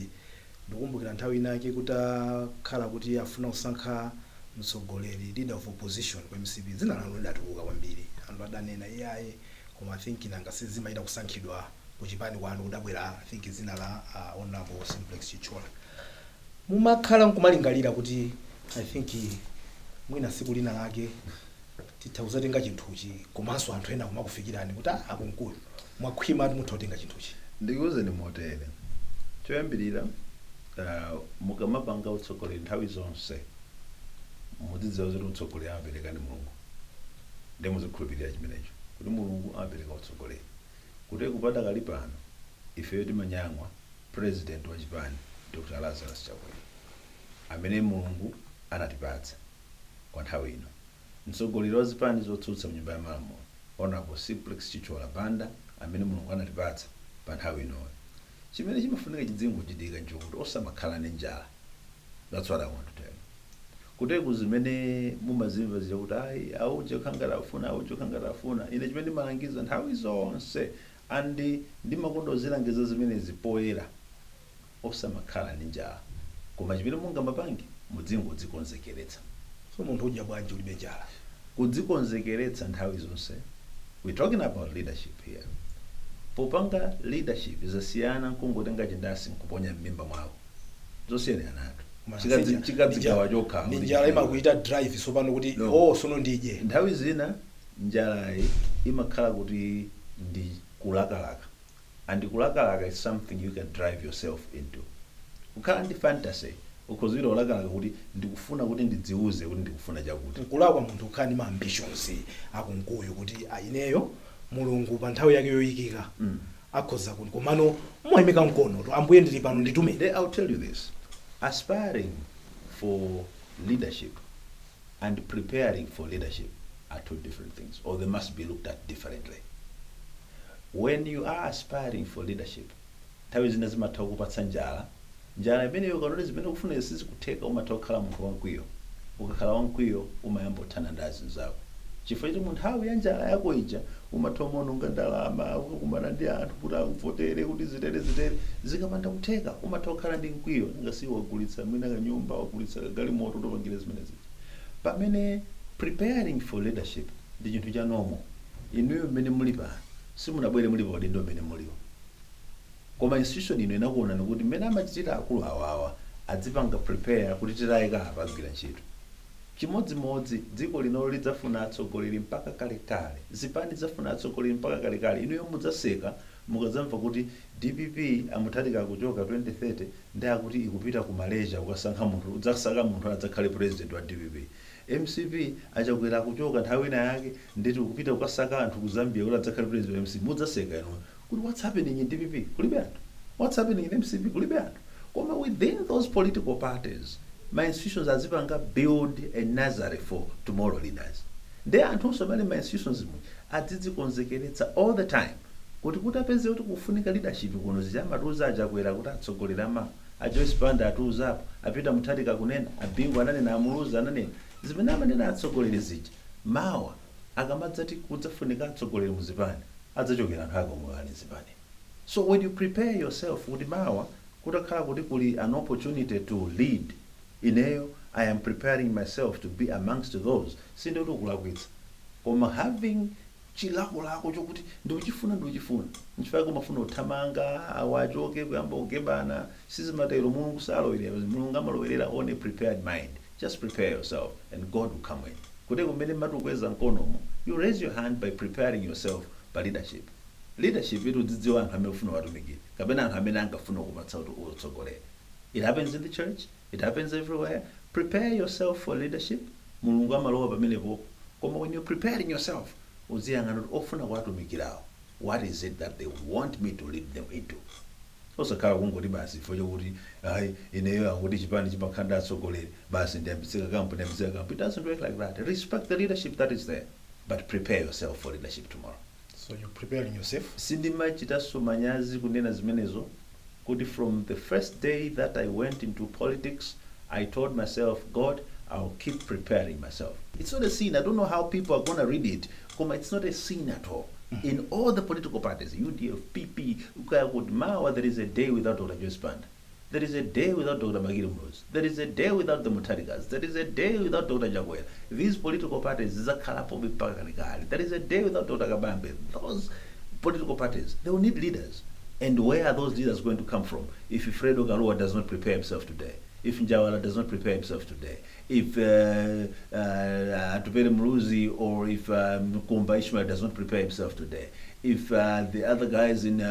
Ndikumbukira nthawi inake kuti akhala kuti afuna kusankha mtsogoleri, leader of opposition ku MCP, dzina lanu lidatuluka kwambiri. Anthu adanena iyayi, koma I think nanga sizimayita kusankhidwa kuchipani kwanu, kudabwera I think dzina la Honorable Simplex Chithyola. Mumakhala nkumalingalira kuti I think mwina siku lina lake titha kuzatenga chinthuchi, komanso anthu ena kumakufikirani kuti ah, akunkuyu mwakhwima ati mutha kutenga chinthuchi? Ndikuwuzeni motere: choyambirira, mukamapanga utsogoleri, nthawi zonse muzidziwa kuti utsogoleri amapereka ndi Mulungu. Ndi muzikhulupirira chimenecho kuti Mulungu amapereka utsogoleri. Kuti kupadakali pano ifeyo timanyamwa president wa chipani, Dr Lazarus Chakwera, amene Mulungu anatipatsa kwa nthawi ino, mtsogoleri wa zipani zotsutsa mnyumba ya malamulo, Honorable Simplex Chithyola Banda, amene Mulungu anatipatsa pa nthawi inoyo. Chimene chimafunika chidzingochitika nchokuti osamakhala ndi njala. That's what I want to tell you. Kuteku zimene mumazimva zija kuti ayi, auje khangala afuna, auje khangala afuna, ine chimene ndimalangiza nthawi zonse and ndimakonda kuzilangiza zimenezi poyera, osamakhala ndi njala, koma chimene mungamapange, mudzingodzikonzekeretsa. So munthu udya bwanji ulibe njala? Kudzikonzekeretsa nthawi zonse. We're talking about leadership here. Popanga leadership zasiyana nkungotenga chindasi nkuponya m'mimba mwako, zosiyana nato. Chikadzigawa chokha. Ndi njala imakuita drive sopano kuti No. oh, sono ndidye. Nthawi zina njalayi imakhala kuti ndi kulakalaka, and kulakalaka is something you can drive yourself into. Kukhala ndi fantasy, ukhozera ulakalaka kuti ndikufuna, kuti ndidziuze kuti ndikufuna chakuti. Nkulakwa munthu kukhala ndi ma ambitions akunkuyu kuti aineyo Mulungu pa nthawi yake yoyikika akhoza kuti komano mwayimika mkono to, Ambuye, ndili pano, nditumeni. Then I'll tell you this. Aspiring for leadership and preparing for leadership are two different things, or they must be looked at differently. When you are aspiring for leadership, nthawi zina zimatha kukupatsa njala. Njala imeneyo, ukanoti zimene ukufuna sizikutheka, umatha kukhala munthu wamkwiyo. Ukakhala wamkwiyo, umayamba kuthana ndi azinzako, chifukwa choti mu nthawi ya njala yako ija umatha umaononga ndalama, ukakumana ndi anthu kuti akuvotere, kuti zitere zitere, zikapanda kutheka umatha kukhala ndi mkwiyo, ngasi wagulitsa mwina kanyumba, wagulitsa kagalimoto, utopangire zimene zija. Pamene preparing for leadership ndi chinthu cha normal. Inuyo mmene muli pano, simunabwere muli pa udindo mmene muliwo, koma institution ino inakuonani kuti mmene amachitira akulu awawa adzipanga prepare kuti titayika apa agwira ntchito. Chimodzimodzi dziko lino lidzafuna atsogoleri mpaka kalekale, zipani zafuna atsogoleri mpaka kalekale. Inuyo mudzaseka mukadzamva kuti DPP amutharika kuchoka 2030 ndi akuti ikupita ku Malaysia kukasankha munthu, udzasaka munthu adzakhale president wa DPP. MCP achakwera kuchoka nthawi ina yake nditi ukupita kukasaka anthu ku Zambia kuti adzakhale president wa MCP. Mudzaseka inuyo kuti what's happening in DPP, kulibe anthu, what's happening in MCP, kulibe anthu. Koma within those political parties, ma institutions azipanga build a nursery for tomorrow leaders. Ndi anthunso amene ma institutions mu adzidzikonzekeretsa all the time kuti apeze kuti kufunika leadership kuno, zichamatuza achakwera kuti atsogolera ma a Joyce Banda atiuzapo, apita Mutharika kunena, abingu ananena, amuluza ananena, zimene amanena atsogoleri zija, mawa akamadzati kudzafunika atsogoleri muzipani, adzachokera anthu ake omwe ali mzipani. So when you prepare yourself kuti mawa kutakhala kuti kuli an opportunity to lead, ineyo I am preparing myself to be amongst those, sindikuti ukulakwitsa, koma having chilakolako chokuti ndikuchifuna, ndikuchifuna, nchifukwa kumafuna kuthamanga, awachoke, kuyamba kugebana, sizimatero. Mulungu salowerera. Mulungu amalowerera on a prepared mind. Just prepare yourself and God will come in. Kuti kumene matukweza mkonomo, you raise your hand by preparing yourself pa leadership. Leadership itu udzidziwa anthu amene ufuna watumikire kapena anthu amene angafuna kupatsa kuti utsogolere. It happens in the church, it happens everywhere. Prepare yourself for leadership. Mulungu amalowa pamenepo. Koma when you're preparing yourself, uziyang'ana kuti ofuna kuwatumikirawo, what is it that they want me to lead them into? Osakhala kungoti basi chifukwa chokuti ayi, ineyo akuti chipani chimakhala ndi atsogoleri, basi ndiyambitsika kampu, ndiyambitsika kampu. It doesn't work like that. Respect the leadership that is there, but prepare yourself for leadership tomorrow. So you're preparing yourself. Sindimachitanso manyazi kunena zimenezo kuti from the first day that I went into politics, I told myself, "God, I'll keep preparing myself." It's not a sin. I don't know how people are going to read it, koma it's not a sin at all. In all the political parties, UDF, PP, ukaya kuti mawa there is a day without Dr. Joyce Banda, there is a day without Dr. Bakili Muluzi, there is a day without the Mutharikas, there is a day without Dr. Chakwera. These political parties zizakhalapo mpaka kalekale. There is a day without Dr. Kabambe. Those political parties, they will need leaders. And where are those leaders going to come from if Fredo Kalua does not prepare himself today, if Njawala does not prepare himself today, if Atupele Muluzi or if Kumba Ishmael does not prepare himself today, if the other guys in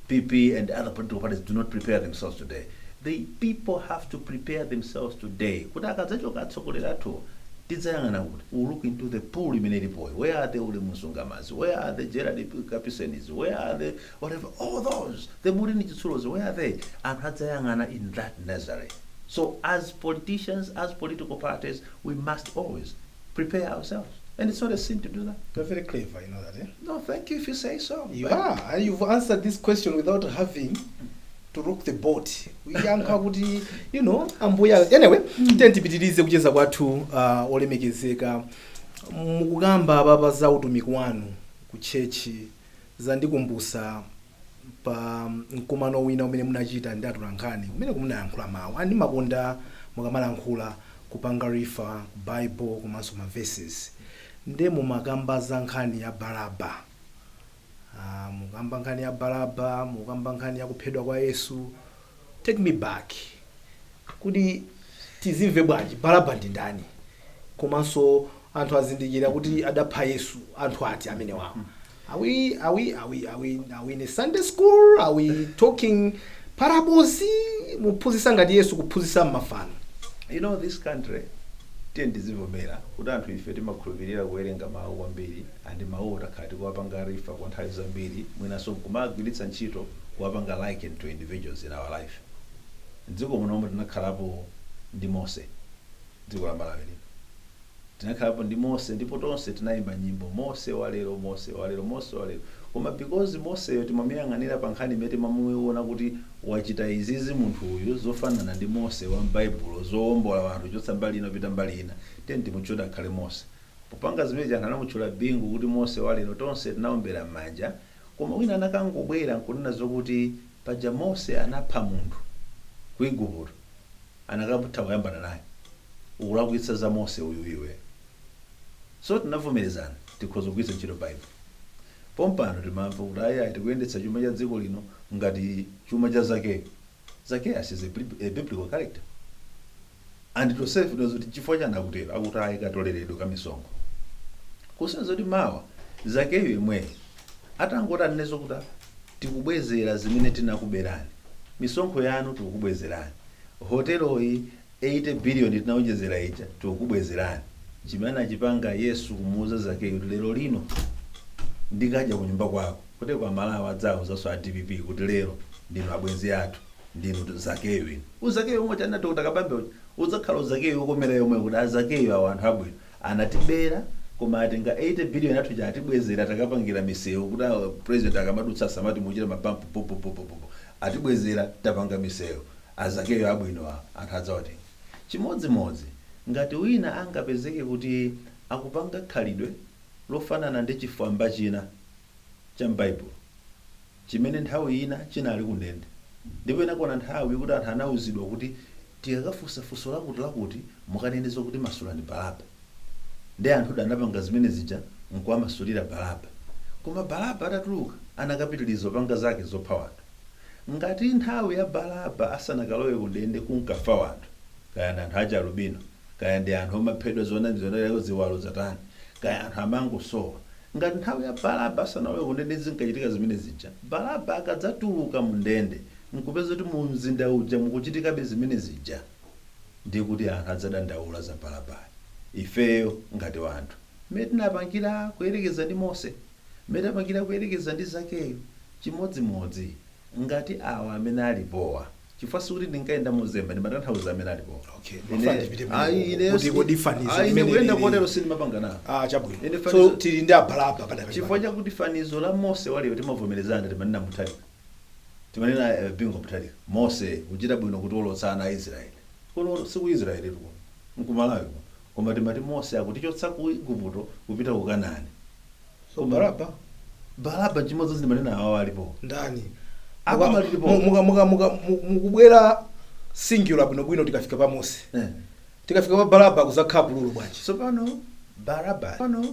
PP and other political parties do not prepare themselves today? The people have to prepare themselves today kuti akadzachoka atsogoleri athu, tidzayang'ana kuti we look into the pool imene ilipoyo. Where are the Ulemu Msungamazi? Where are the Gerald Kapisenis? Where are the whatever, all those, the Murini Chitsulos? Where are they? Anthu adzayang'ana in that nursery. So as politicians, as political parties, we must always prepare ourselves, and it's not a sin to do that. You're very clever, you know that, eh? No, thank you if you say so. You are. And you've answered this question without having to rock the boat, kuyankha kuti ambuya. Anyway, tiye tipitirize kucheza kwathu. Olemekezeka, mukukamba papa za utumiki wanu ku church, zandikumbusa pa mkumano wina umene munachita ndi atolankhani, kumene kumunayankhula mawu andimakonda mukamalankhula kupanga refer Bible komanso ma verses. Nde mumakamba za nkhani ya Baraba. Mukamba nkhani ya Baraba, mukamba nkhani ya kuphedwa kwa Yesu. Take me back kuti tizimve bwanji, Baraba ndi ndani? Komanso anthu azindikira kuti adapha Yesu, anthu ati amene wawo? Are we in a Sunday school? Are we talking parables? Muphunzitsa ngati Yesu kuphunzitsa mmafano. This country, tiye ndizivomera kuti anthu ife timakhulupirira kuwerenga mawu kwambiri, and mawu takhala tikuwapanga refer kwa nthawi zambiri, mwinanso kumagwiritsa ntchito kuwapanga liken to individuals in our life. Mdziko munomo tinakhalapo ndi Mose. Dziko la Malawi lino tinakhalapo ndi Mose, ndipo tonse tinayimba nyimbo, "Mose walero, Mose walero, Mose walero." Koma because Moseyo timamuyang'anira pa nkhani imene timamuona kuti wachita izizi munthu uyu zofanana ndi Mose wa m'Baibulo, zowombola anthu chotsa mbali ina pita mbali ina, tiye timutchula akhale Mose. Popanga zimene anthu anamutchula Bingu kuti Mose walero, tonse tinaombera m'manja. Koma wina anakangobwera nkunena zokuti paja Mose anapha munthu ku Igupto, anakaputha kuyambana naye, ukulakwitsa za Mose uyu iwe. So tinavomerezana, tikhoza kugwiritsa ntchito Bible. Pompano timamva kuti ayi, tikuyendetsa chuma cha dziko lino ngati chuma cha Zakeyo. Zacchaeus is a biblical character, and tonsefe knows kuti chifukwa chani akutero, akuti ayi, katoleredwe ka misonkho. Kusonyeza kuti mawa Zakeyo yemweyo atangoti anenezo kuti tikubwezera zimene tinakuberani, misonkho yanu tikukubwezerani, hoteloyi 80 billion tinawonjezera ija tikukubwezerani, chimene achipanga Yesu kumuuza Zakeyo kuti lero lino ndikadya kunyumba kwako, kuti kwa Malawi adzawuzanso a DPP kuti lero ndinu abwenzi athu, ndinu Zakeyo inu. Uzakeyo umwe chanati kuti akabambe uja udzakhala uzakeyo ukomera yomwe kuti azakeyo awo anthu abwino anatibera, koma atenga 80 billion athu cha atibwezera, takapangira misewu kuti awo president akamadutsa samati muchita mabampu popopopopo, atibwezera, tapanga misewu, azakeyo abwino awo anthu adzawatenga. Chimodzimodzi ngati wina angapezeke kuti akupanga khalidwe lofanana ndi chifwamba china cha m'Baibulo chimene nthawi ina chinali kundende, ndipo inakwana nthawi kuti anthu anawuzidwa kuti tikakafunsa funso lakuti lakuti mukanene zokuti masulani Baraba, ndi anthu anapanga zimene zija nkuwamasulira Baraba. Koma Baraba atatuluka anakapitiriza kupanga zake zopha wanthu. Ngati nthawi ya Baraba asanakalowe kundende kunkafa wanthu, kaya ndi anthu achi alubino, kaya ndi anthu omaphedwa zonamizonaleko ziwalo zatani, kaya anthu amangosowa, ngati nthawi ya Baraba asanalowe kundende zinkachitika zimene zija, Baraba akadzatuluka mu ndende nkupeza kuti mu mzinda uja mukuchitikabe zimene zija, ndi kuti anthu adzadandaula za Barabayo. Ifeyo ngati wanthu, mmene tinapangira kuyerekeza ndi Mose, mmene tapangira kuyerekeza ndi Zakeyo, chimodzimodzi ngati awa amene alipowa, chifukwa sikuti ndinkayenda mozemba, ndimatanthauza amene alipowa. Okay, Ine- mafuna ndipite Ayi, ine kuti kodi fanizo ayi, ine limene kuyenda lili- kotero sindimapanga nawo. Ah, chabwino. Ine So tili ndi abalaba padakali chifukwa pano. chakuti fanizo la Mose waliyo timavomerezana, timanena Mutharika, timanena Bingu Mutharika, Mose kuchita bwino kuti olotsana a Israeli kuno, si ku Israeli kuno, nkumalawi kuno, koma timati Mose akutichotsa ku Igupto kupita ku Kanaani. So Baraba? Baraba chimodzi ndimanena awawo alipo. Ndani? Apa malilipo. Mukubwera singular bwinobwino tikafika pa Mose. Tikafika pa Baraba kuzakhala plural bwanji? Tsopano Baraba pano.